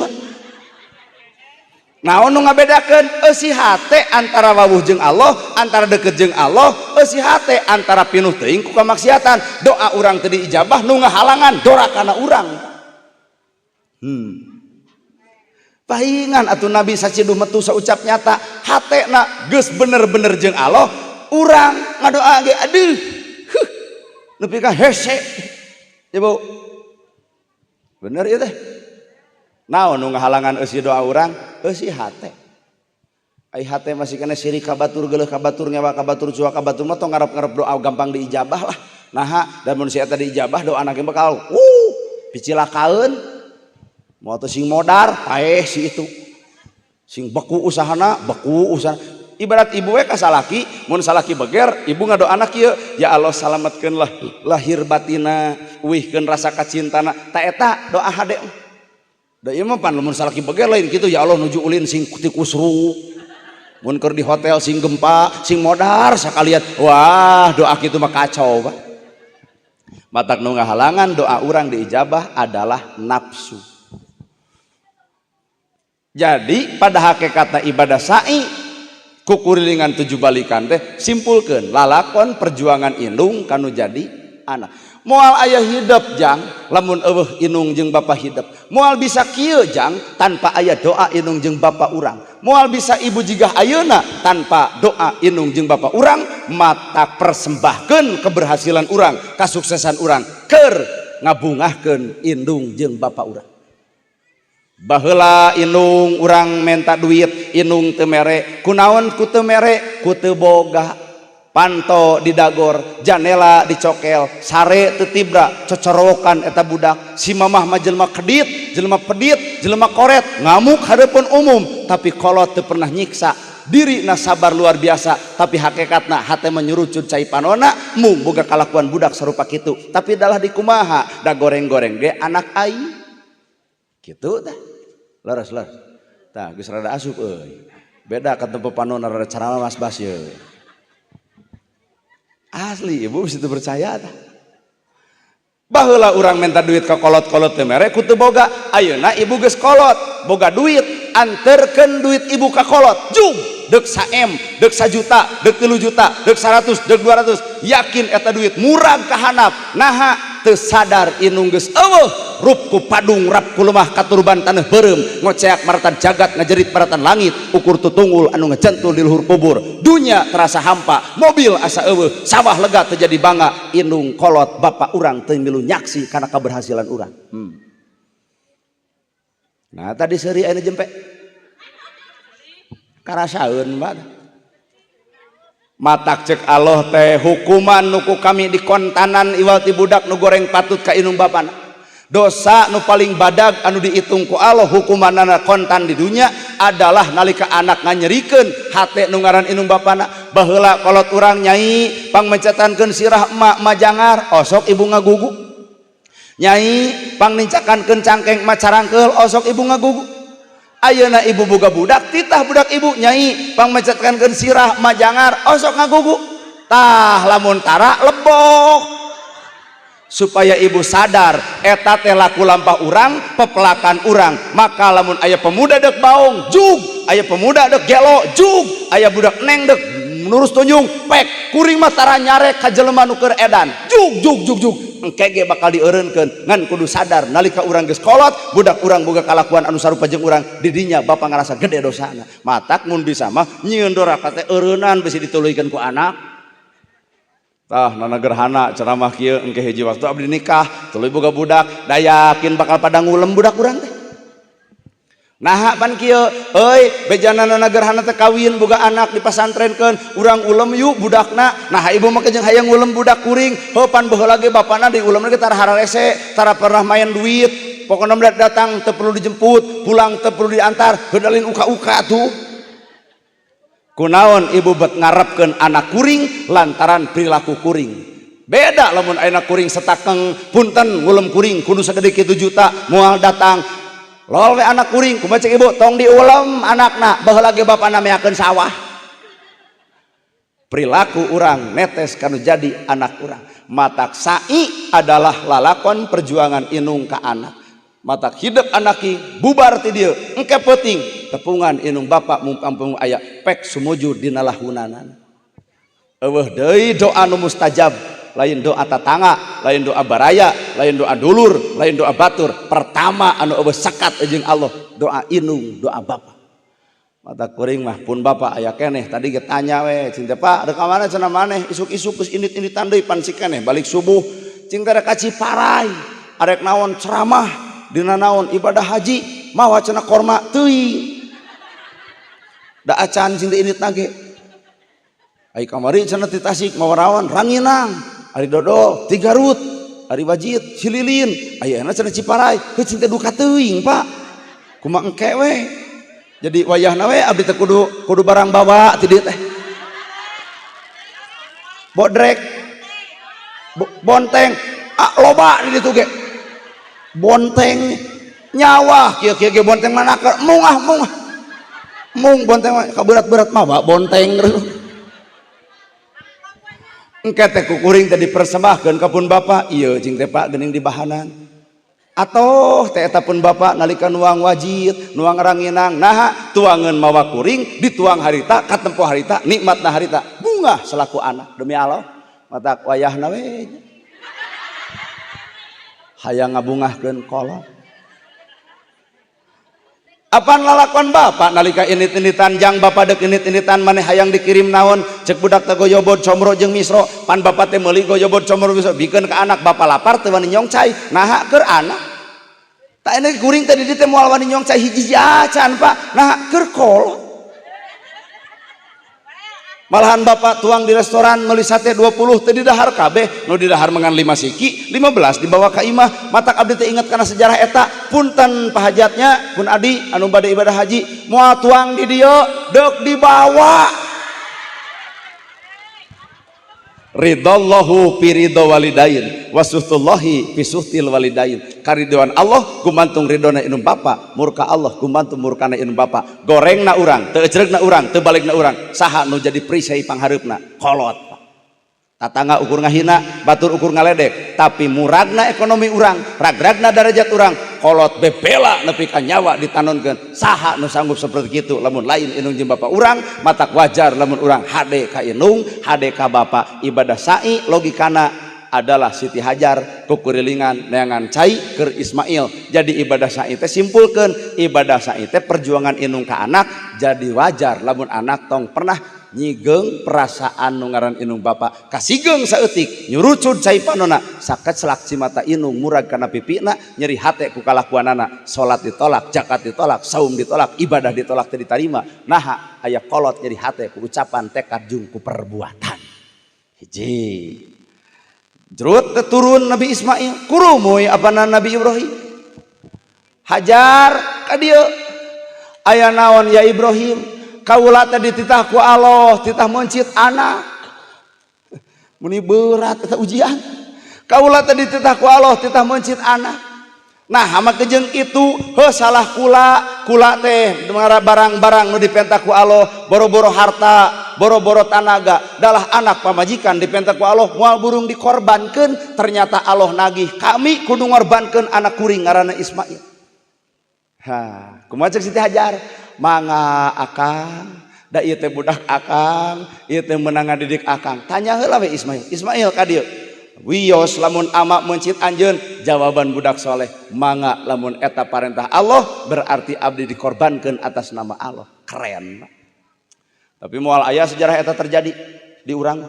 Naon nu ngabedakeun? Eusi hate antara wawuh jeung Allah, antara deket jeung Allah, eusi hate antara pinuh teuing ku kamaksiatan. Doa urang teu diijabah, nu ngahalangan dorakana urang. Pahingan atuh Nabi saciduh metu saucap nyata, hatena geus bener-bener jeung Allah. Urang ngadoa ge aduh, huh, nepi ka hese. Ibu, bener ieu teh? Naon nu ngahalangan eusi doa urang? Eusi hate. Ai hate masih kena sirik ka batur, geuleuh ka batur, ngewa ka batur, cuak ka batur mah tong ngarep-ngarep doa gampang diijabah lah. Naha? Dan mun si eta diijabah, doana ge bakal picilakaeun. Moal teh sing modar, paeh si itu. Sing beku usahana, beku usaha. Ibarat ibu we ka salaki, mun salaki beger, ibu ngadoana kieu, "Ya Allah, salametkeun lah lahir batina, uihkeun rasa kacintana." Ta eta doa hade. Da ieu mah pan lamun salaki beger lain kitu, "Ya Allah, nuju ulin sing tikusru. Mun keur di hotel sing gempa, sing modar sakalian." Wah, doa kitu mah kacau, Pak. Matak nu ngahalangan doa urang diijabah adalah nafsu. Jadi pada hakikatna ibadah sa'i kukurilingan tujuh balikan teh simpulkeun lalakon perjuangan indung kanu jadi anak. Moal aya hidup jang lamun eueuh indung jeung bapa hidup. Moal bisa kieu jang tanpa aya doa indung jeung bapa urang. Moal bisa ibu jigah ayeuna tanpa doa indung jeung bapa urang. Mata persembahkeun keberhasilan urang, kasuksesan urang keur ngabungahkeun indung jeung bapa urang. Baheula indung urang menta duit, indung teu mere. Kunaon ku teu mere? Ku teu boga. Panto didagor, janela dicokel, sare teu tibra, cocorowokan eta budak. Si mamah mah jelema kedit, jelema pedit, jelema koret, ngamuk hareupeun umum, tapi kolot teu pernah nyiksa. Diri na sabar luar biasa, tapi hakikatna hate menyurucut cai panona, mung boga kalakuan budak sarupa kitu. Tapi dalah dikumaha, da goreng-goreng ge anak aing. Kitu tah. Leres, leres. Tah, geus rada asup euy. Beda ka tempat panona, rada carana Mas Bas ye. Asli, ibu bisa percaya tah. Baheula urang minta duit ke kolot-kolot teu mere ku teu boga. Ayeuna ibu geus kolot, boga duit, anterkeun duit ibu ka kolot. Jung, deuk sa M, deuk sajuta, deuk 3 juta, deuk 100, deuk 200, yakin eta duit murag ka handap. Naha teu sadar indung geus eueuh, rup ku padung, rap ku lemah, katurban taneuh beureum, ngoceak maratan jagat, ngajerit maratan langit, ukur tutunggul anu ngejentul di luhur kubur. Dunya terasa hampa, mobil asa eueuh, sawah lega teu jadi bangga, indung kolot bapak urang teu milu nyaksi kana keberhasilan urang. Nah tadi seuri ayeuna jempe. Karasaeun Pak. Matak cek Allah teh hukuman nu ku kami dikontanan iwal ti budak nu goreng patut ka indung bapana. Dosa nu paling badag anu dihitung ku Allah hukumanana kontan di dunia adalah nalika anak nganyerikeun hate nu ngaran indung bapana. Baheula kolot urang nyai pangmencetankeun sirah emak majangar osok ibu ngagugu. Nyai pangnincakankeun cangkeng emak carangkeul osok ibu ngagugu. Ayeuna ibu boga budak titah budak ibu nyai pangmencetkankeun sirah majangar osok ngagugu. Tah lamun tara lebok supaya ibu sadar eta teh laku lampah urang pepelakan urang. Maka lamun aya pemuda dek baong jug, aya pemuda dek gelo jug, aya budak neng dek nurus tunjung pek kuring mah tara nyarek ka jelema nu keur edan jug jug jug jug engke ge bakal dieureunkeun. Ngan kudu sadar nalika urang geus kolot budak urang boga kalakuan anu sarupa jeung urang didinya bapak ngarasa gede dosana. Matak mun bisa mah nyieun doraka teh eureunnan bisi dituluykeun ku anak. Tah nana gerhana ceramah kieu engke hiji waktu abdi nikah tuluy boga budak da yakin bakal pada ngulem budak urang teh. Nah pan kieu euy bejana nana gerhana teh kawin boga anak dipasantrenkeun urang ulem yuk budakna. Nah ibu mah jeung hayang ngulem budak kuring heuh pan baheula ge bapana diulem ge tara hararese tara pernah main duit pokona datang teu perlu dijemput pulang teu perlu diantar heudalin uka-uka tuh. Kunaon ibu bet ngarepkeun anak kuring lantaran perilaku kuring. Beda lamun ayeuna kuring setakeng punten ngulem kuring kudu sagede kitu juta moal datang. Lol we anak kuring kumaha cek ibu tong diulem anakna baheula ge bapana meakeun sawah. Perilaku urang netes kanu jadi anak urang. Matak sa'i adalah lalakon perjuangan inung ka anak. Matak hidup anaki bubar ti dieu engke peuting tepungan inung bapak mumpung aya pek sumujud dina lahunanana. Eueuh deui doa nu mustajab lain doa tatangga, lain doa baraya, lain doa dulur, lain doa batur. Pertama anu eueuh sakat jeung Allah doa inung, doa bapak. Mata kuring mah pun bapak aya keneh tadi ge tanya we cinta Pak rek ka mana cenah maneh isuk-isuk geus indit-inditan deui pan si keneh balik subuh cing teh rek ka Ciparay arek naon ceramah dina naon ibadah haji mawa cenah korma teuing da acan cing teh indit nage ai kamari cenah ti Tasik mawa rawan ranginang ari dodol ti Garut ari wajit Cililin ayeuna cenah Ciparay heuh cing teh duka teuing Pak kumaha engke we jadi wayahna we abdi teh kudu kudu barang bawa ti dieu teh bodrek bonteng ah loba di ditu ge bonteng nyawa kieu kieu ge bonteng mana keur mungah mungah mung bonteng mah kaberat-berat mah bonteng engke teh ku kuring teh dipersembahkeun ka pun bapa ieu cing teh Pak geuning di bahanan atoh teh eta pun bapak nalika nuang wajit nuang ranginang naha tuangeun mawa kuring dituang harita katempo harita nikmatna harita bungah selaku anak demi Allah matak wayahna we hayang ngabungahkeun kolot apaan lalakon bapak nalika init-initan jang bapak dek init-initan maneh hayang dikirim naon cek budak teh goyobod comro jeung misro pan bapak teh meuli goyobod comro misro bikeun ka anak bapak lapar teu wani nyongcai naha keur anak tak ini kuring teh di teh moal wani nyongcai hiji acan Pak naha keur kolot malahan bapak tuang di restoran meuli sate 20 teu didahar kabeh nu didahar mengan 5 siki 15 dibawa ka imah matak abdi teh inget kana sejarah eta punten pahajatnya pun adi anu bade ibadah haji moal tuang di dieu deuk dibawa ridallahu fi ridho walidain wasuhtullahi fi suhtil walidain karidoan Allah gumantung ridona indung bapa murka Allah gumantung murkana indung bapa gorengna urang teu ecregna urang teu balikna urang saha nu jadi perisai panghareupna kolot tatangga ukur ngahina batur ukur ngaledek tapi muragna ekonomi urang ragragna darajat urang kolot bebela nepi ka nyawa ditanonkeun saha nu sanggup seperti itu lamun lain indung jeung bapa urang matak wajar lamun urang hade ka indung hade ka bapa ibadah sa'i logikana adalah Siti Hajar kukurilingan neangan cai keur Ismail jadi ibadah sa'i teh simpulkeun ibadah sa'i teh perjuangan indung ka anak jadi wajar lamun anak tong pernah Nyigeung perasaan nu ngaran indung bapa kasigeung saeutik nyurucud cai panona sakecelak cimata indung murag kana pipina nyeri hate ku kalakuanana. Salat ditolak, zakat ditolak, saum ditolak, ibadah ditolak, teu ditarima. Naha? Aya kolot nyeri hate ku ucapan, tekad jeung ku perbuatan. Hiji jrut turun Nabi Ismail, kurumuy apana Nabi Ibrahim. Hajar ka dieu, "Aya naon ya Ibrahim?" "Kaula teh dititah ku Allah titah meuncit anak." Meni berat eta ujian. "Kaula teh dititah ku Allah titah meuncit anak." Nah, hama kejeng itu? "Heuh, salah kula. Kula teh barang-barang nu dipenta ku Allah, boro-boro harta, boro-boro tanaga, dalah anak pamajikan dipenta ku Allah moal burung dikorbankeun. Ternyata Allah nagih kami kudu ngorbankeun anak kuring ngaranna Ismail." Ha, kumaha cek Siti Hajar? "Mangga akang, da ieu teh budak akang, ieu teh meunang ngadidik akang. Tanya heula we Ismail. Ismail, ka dieu. Wios lamun ama meuncit anjeun?" Jawaban budak soleh, "Mangga, lamun eta parentah Allah berarti abdi dikorbankan atas nama Allah." Keren. Tapi moal aya sejarah eta terjadi di urang.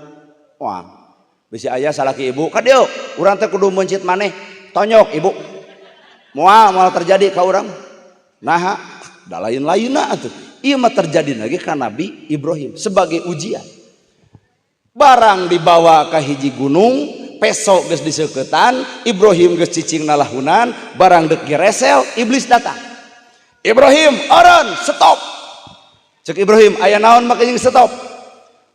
Wah, bisi aya salaki ibu ka dieu, "Urang teh kudu meuncit maneh, tonyok ibu." Moal, moal terjadi ka urang. Nah, da lain-lainna atuh. Ieu mah terjadi lagi ka Nabi Ibrahim sebagai ujian. Barang dibawa ke hiji gunung, peso geus diseuketan, Ibrahim geus cicing nalahunan, barang dek geresel, iblis datang. "Ibrahim, oron, stop." Cek Ibrahim, "Aya naon make jeung stop?"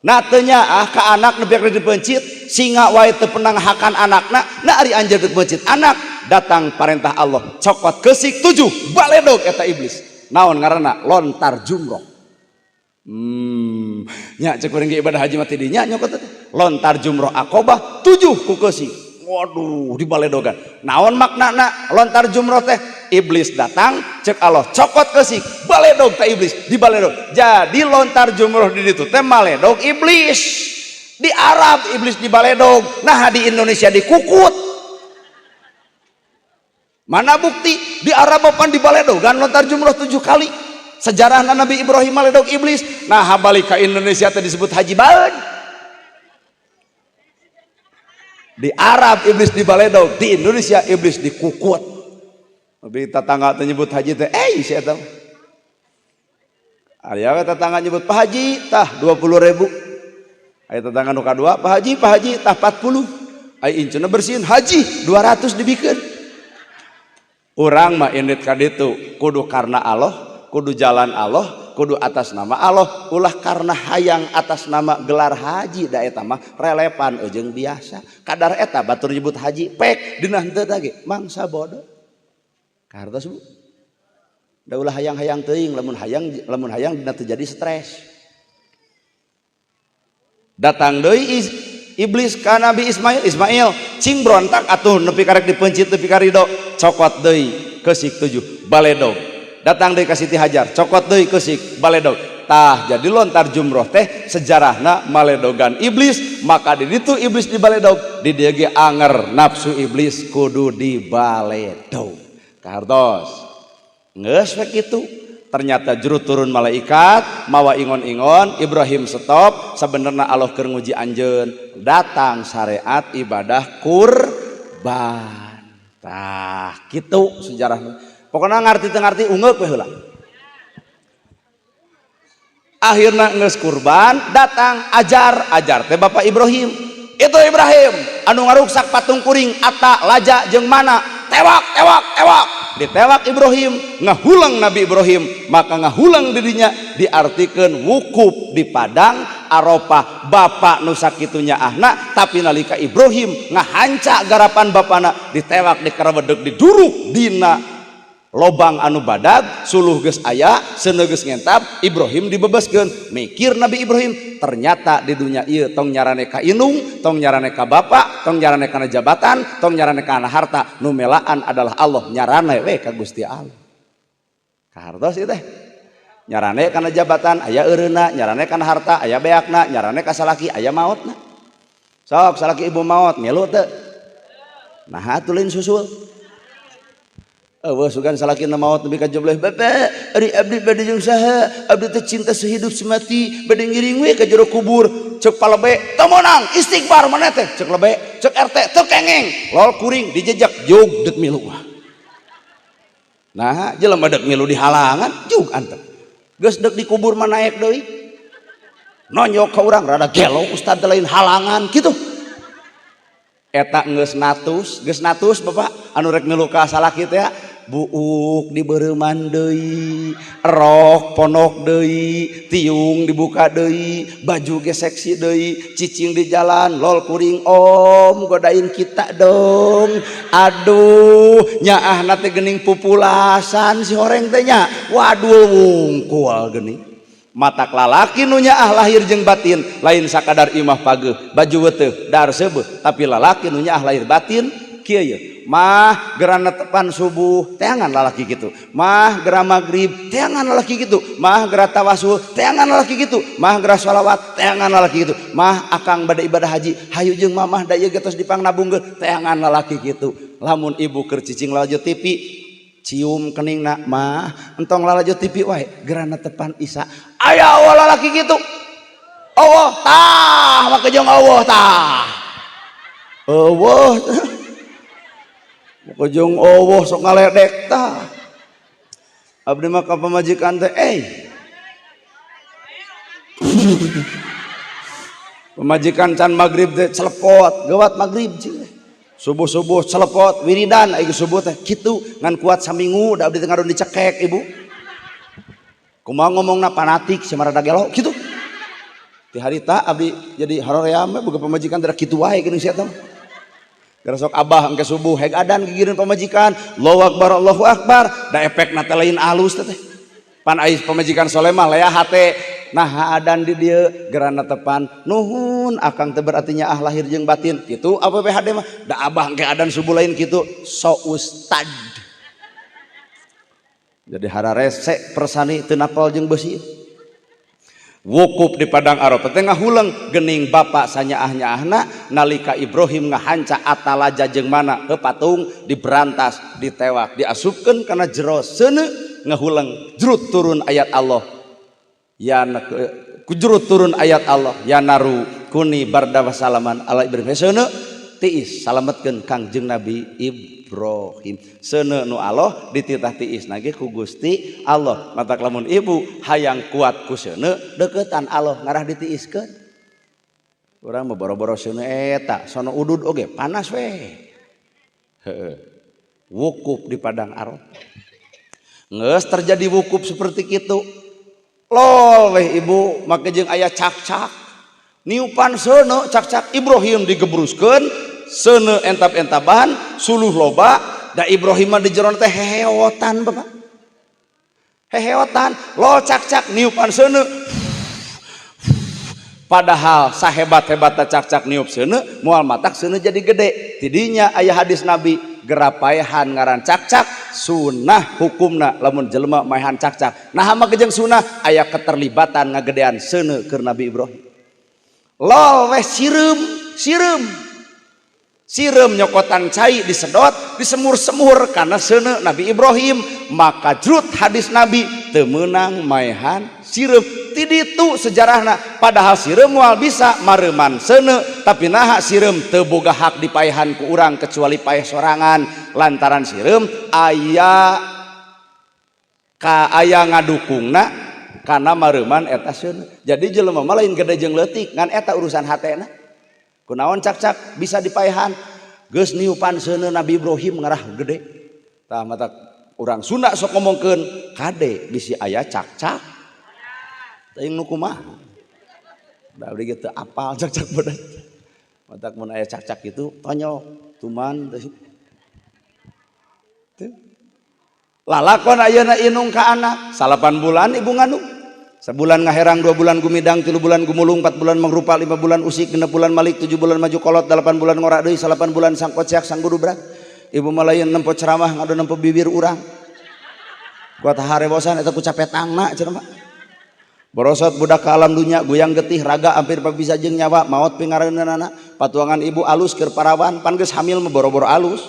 "Nah, teu nyaah ka anak nepi ka dipeuncit, singa wae teu pernah ngahakan anakna, nah ari anjeun dek meuncit anak." Datang parentah Allah, cokot keusik tujuh, baledog eta iblis. Naon ngaranna? Lontar jumroh. Nya cek urang ibadah haji mah tidinya nyokot teh. Lontar jumroh Akobah tujuh ku keusik. Waduh, dibaledogan. Naon maknana lontar jumroh teh? Iblis datang, cek Allah cokot keusik, baledog teh iblis, dibaledog. Jadi lontar jumroh di ditu teh maledog iblis. Di Arab iblis dibaledog, nah di Indonesia dikukut. Mana bukti? Di Arab pan dibaledogan lontar jumroh tujuh kali. Sejarah Nabi Ibrahim maledog iblis. Nah, balik ke Indonesia teh disebut haji baeud. Di Arab iblis dibaledog, di Indonesia iblis dikukut. Lebih tetangga teh nyebut haji teh, eh si eta. Aya we tetangga nyebut, "Pak Haji, tah 20 ribu." Aya tetangga nu kadua, "Pak Haji, Pak Haji, tah 40." Aya incuna bersihin, "Haji, 200" dibikeun. Urang mah indit ka ditu kudu karena Allah, kudu jalan Allah, kudu atas nama Allah, ulah karena hayang atas nama gelar haji, da eta mah relevan jeung biasa. Kadar eta batur nyebut haji pek dina henteu ge mangsa bodoh. Kahartos, Bu? Da ulah hayang-hayang teuing, lamun hayang dina terjadi stres. Datang deui iblis ka Nabi Ismail, "Ismail, cing berontak atuh nepi karek dipeuncit nepi ka ridho." Cokot deui keusik tujuh, baledog. Datang deui ka Siti Hajar, cokot deui keusik, baledog. Tah, jadi lontar jumroh teh sejarahna maledogan iblis, maka di ditu iblis dibaledog, di dieu ge anger nafsu iblis kudu dibaledog. Kahartos? Geus we kitu. Ternyata juru turun malaikat mawa ingon-ingon, Ibrahim stop, sebenarnya Allah keur nguji anjeun. Datang syariat ibadah kurban. Tah, kitu sejarahna. Pokoknya ngarti teu ngarti ungeuk we heula. Akhirnya geus kurban, datang ajar, ajar teh Bapak Ibrahim. "Itu Ibrahim anu ngaruksak patung kuring Ata, Laja jeung Mana, tewak, tewak, tewak." Ditewak Ibrahim, ngahulang Nabi Ibrahim, maka ngahulang dirinya diartikan wukuf di padang Arafah. Bapak nu sakitu nyaahna, tapi nalika Ibrahim ngahanca garapan bapana, ditewak, dikarawedeg, diduruk dina lobang anu badag, suluh geus aya, seuneu geus ngentap, Ibrahim dibebaskeun. Mikir Nabi Ibrahim, ternyata di dunia ieu tong nyarane ka indung, tong nyarane ka bapak, tong nyarane kana jabatan, tong nyarane kana harta, nu melaan adalah Allah, nyarane we ka Gusti Allah. Kahartos ieu teh? Nyarane kana jabatan aya eureuna, nyarane kana harta aya beakna, nyarane ka salaki aya maotna. Sok salaki ibu maot, ngilu teu? Nah, atuh lain susul. Eueuh sugan salakina maot nepi ka jobleh, "Bapak, ari abdi bade jeung saha? Abdi teh cinta sehidup semati, bade ngiring we ka jero kubur." Cek palebe, "Teu meunang, istighfar maneh teh." Cek lebe, cek RT teu kengeng. Lol kuring dijejak jug deuk milu. Nah, jelema deuk milu di halangan jug antep. Geus deuk dikubur mah naek deui. Nonyok ka urang rada gelo ustad lain halangan kitu. Eta geus natus Bapak anu rek milu ka salaki teh buuk dibereuman deui, rok ponok deui, tiung dibuka deui, baju ge seksi deui, cicing di jalan, lol kuring, "Om, godain kita dong." Aduh, nyaahna teh geuning pupulasan si horeng teh nya. Waduh, wungkul geuning. Matak lalaki nu nyaah lahir jeung batin lain sakadar imah pageuh, baju weuteuh, dar seubeuh, tapi lalaki nu nyaah lahir batin kieu ye. Mah, gerana tepan subuh, teangan lalaki gitu. Mah, gera maghrib, teangan lalaki gitu. Mah, gera tawasul, teangan lalaki gitu. Mah, gera sholawat, teangan lalaki gitu. Mah, akang bade ibadah haji, hayu jeung mamah, da ieu geus dipang nabungkeun, teangan lalaki gitu. Lamun ibu keur cicing lalajo TV, cium keningna, "Mah, entong lalajo TV wae, gerana tepan Isya." Aya Allah lalaki gitu. Allah tah, make jeung Allah tah. Eueuh. Jeung Allah sok ngaledek tah. Abdi mah ka pamajikan teh eh. Pamajikan can magrib teh celepot, gawat magrib cing. Subuh-subuh celepot, wiridan ai subuh teh kitu ngan kuat saminggu da abdi teh ngadon dicekek ibu. Kumaha ngomongna fanatik sia rada gelo kitu. Ti harita abdi jadi haroream boga pamajikan teh kitu wae geuning sia teh. Gara sok abah engke subuh heg adan gigireun pamajikan, Allahu akbar Allahu akbar, da efekna teh lain alus teh. Pan ais pamajikan soleh mah lea hate, nah adan di dieu gerana tepan, nuhun akang teh berarti nyaah lahir jeung batin. Kitu APPHD mah, da abah engke adan subuh lain kitu, so ustad. Jadi hararese persani teu napal jeung beusi. Wukuf di padang Arafah teh ngahuleng gening bapak sanyaah-nyaahna nalika Ibrahim ngahanca atalaja jeung mana ke patung diberantas ditewak diasupkeun kana jero seuneu ngahuleng jrut turun ayat Allah ya kujrut turun ayat Allah ya naru kuni barda wasalaman ala Ibrahim. Seuneu tiis salametkeun Kangjeng Nabi Ibrahim. Seuneu nu Allah dititah tiis nage ku Gusti Allah. Matak lamun ibu hayang kuat ku seuneu deukeutan Allah ngarah ditiiskeun. Urang mah boro-boro seuneu eta sono udud oge panas we. Heeh. Wukuf di padang Arafah. Geus terjadi wukuf seperti kitu. Lol weh ibu make jeung aya cak-cak. Niupan seuneu cak-cak Ibrahim digebruskeun seuneu entap-entaban suluh loba da Ibrahim mah di jero teh heheotan Bapak. Heheotan lol cak-cak niupan seuneu. Padahal sahebat-hebatna cak-cak niup seuneu moal matak seuneu jadi gede. Tidinya aya hadis Nabi gerapaehan ngaran cak-cak sunah hukumna lamun jelema maehan cak-cak. Nah make jeung sunah aya keterlibatan ngagedean seuneu keur Nabi Ibrahim. Lol weh sireum sireum sireum nyokotan cai disedot disemur-semur karena seuneu Nabi Ibrahim. Maka jrut hadis Nabi teu meunang maehan sireum. Ti ditu sejarahna padahal sireum moal bisa mareuman seuneu, tapi naha sireum teu boga hak dipaehan ku urang kecuali paeh sorangan lantaran sireum aya ka aya ngadukungna kana mareuman eta seuneu. Jadi jelema mah lain gede jeung leutik ngan eta urusan hatena. Kunaon cak-cak bisa dipaehan geus niupan seuneu Nabi Ibrahim ngarah gede. Tah mata urang Sunda sok ngomongkeun kade bisi aya cak-cak. Teuing nu kumaha. Da abdi ge teu apal cak-cak bodas. Matak mun aya cak-cak kitu tonyok tuman teh. Teu. Lalakon ayeuna inung ka anak 9 bulan ibu ngandung. Sebulan ngaherang, 2 bulan gumidang, 3 bulan gumulung, 4 bulan mangrupa, 5 bulan usik, 6 bulan malik, 7 bulan maju kolot, 8 bulan ngorak deui, 9 bulan sangkociak sanggurubrak. Ibu mah lain nempo ceramah ngadu nempo bibir urang. Kuat harebosan eta ku capetangna cenah mah. Borosot budak ke alam dunya, goyang getih raga hampir bisa jeung nyawa, maot pingareunana. Patuangan ibu alus keur parawan, pan geus hamil mah boro-boro alus.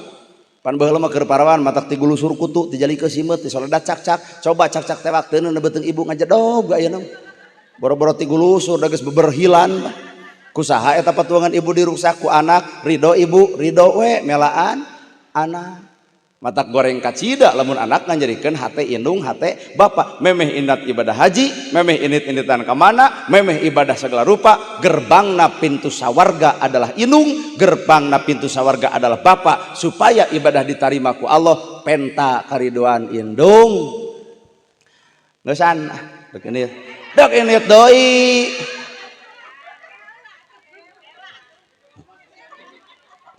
Pan baheula mah keur parawan matak ti gulusur kutu ti jalikeun simeut ti soledat cak-cak coba cak-cak tewak teu beuteung ibu ngajedog ayeuna. Boro-boro ti gulusur da geus beberhilan. Kusaha eta patuangan ibu diruksak ku anak, ridho ibu, ridho we melaan anak. Matak goreng kacida lamun anak ngajadikeun hate indung hate bapak memeh inat ibadah haji memeh init-initan ka mana memeh ibadah segala rupa gerbangna pintu sawarga adalah indung gerbangna pintu sawarga adalah bapak supaya ibadah ditarima ku Allah penta karidoan indung geusan dek ini dek init deui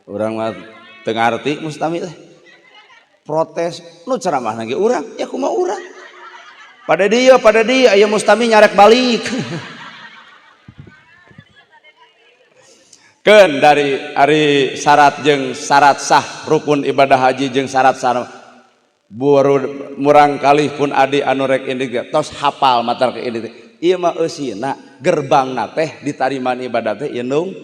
urang mah teu ngarti mustami teh protes nu ceramah lagi urang ya kumaha urang pada dia aya mustami nyarek balik keun dari ari syarat jeung syarat sah rukun ibadah haji jeung syarat sah baru murang kalih pun adi anu rek ini tos hafal matar ke ini ieu mah eusina gerbangna teh ditarimaan ibadah teh indung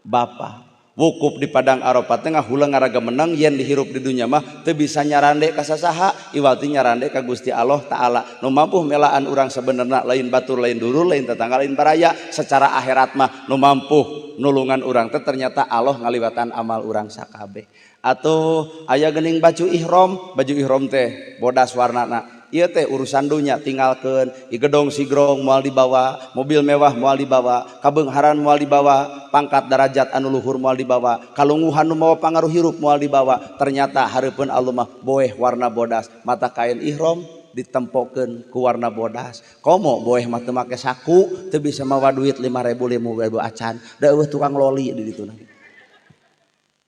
bapa wukuf di padang Arafah teh ngahuleng ngaraga menang yen dihirup di dunya mah teu bisa nyarande ka sasaha iwal ti nyarande ka Gusti Allah Taala nu mampu melaan urang sebenarna lain batur lain dulur lain tetangga lain baraya secara akhirat mah nu mampu nulungan urang teh ternyata Allah ngaliwatan amal urang sakabeh atuh aya geuning baju ihram teh bodas warnana ieu teh urusan dunya tinggalkeun igedong sigrong moal dibawa mobil mewah moal dibawa kabeungharan moal dibawa pangkat darajat anu luhur moal dibawa kalunguhan nu mawa pangaruh hirup moal dibawa ternyata hareupeun Allah mah boeh warna bodas mata kain ihram ditempokeun ku warna bodas komo boeh mah teu make saku teu bisa mawa duit 5.000 5.000 acan da eueuh tukang loli di ditu.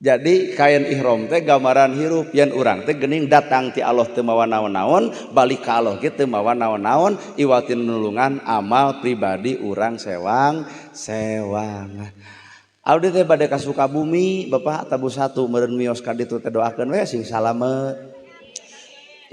Jadi kain ihram teh gambaran hirup yen urang teh geuning datang ti Allah teu mawa naon-naon balik ka Allah ge teu mawa naon-naon iwal ti nulungan amal pribadi urang sewang sewangan. Abdi teh bade ka Sukabumi Bapak tabu satu meureun mios ka ditu teh doakeun we sing salamet.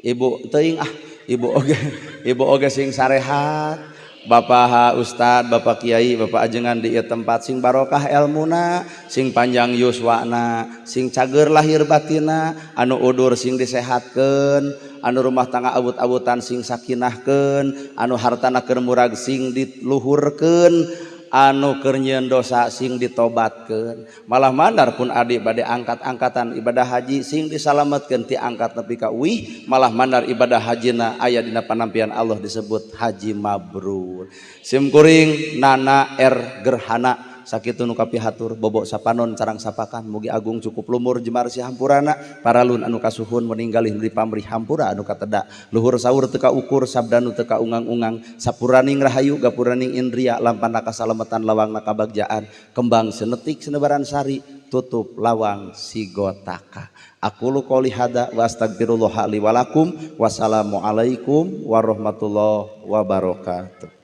Ibu teuing ah ibu oge sing sarehat. Bapak Ustad, Bapak Kiai, Bapak ajengan di ieu tempat sing barokah elmuna, sing panjang yuswana, sing cager lahir batina, anu udur sing disehatkeun, anu rumah tangga awut-awutan sing sakinahkeun, anu hartana keur murag sing diluhurkeun, anu keur nyieun dosa sing ditobatkeun. Malah mandar pun adi bade angkat-angkatan ibadah haji sing disalametkeun ti angkat nepi ka uih, malah mandar ibadah hajina aya dina panampian Allah disebut haji mabrur. Sim kuring Nana R Gerhana sakitu nu kapihatur bobok sapanon carang sapakan mugi agung cukup lumur jemar si hampurana paralun anu kasuhun meninggalih di pamrih hampura anu kateda luhur sahur teu kaukur sabda nu teu kaungang-ungang sapuraning rahayu gapuraning indria lampana kasalametan lawangna kabagjaan kembang senetik senebaran sari tutup lawang sigotaka. Aqulu qouli hada wa astagfirullah li wa lakum. Wassalamualaikum warahmatullahi wabarakatuh.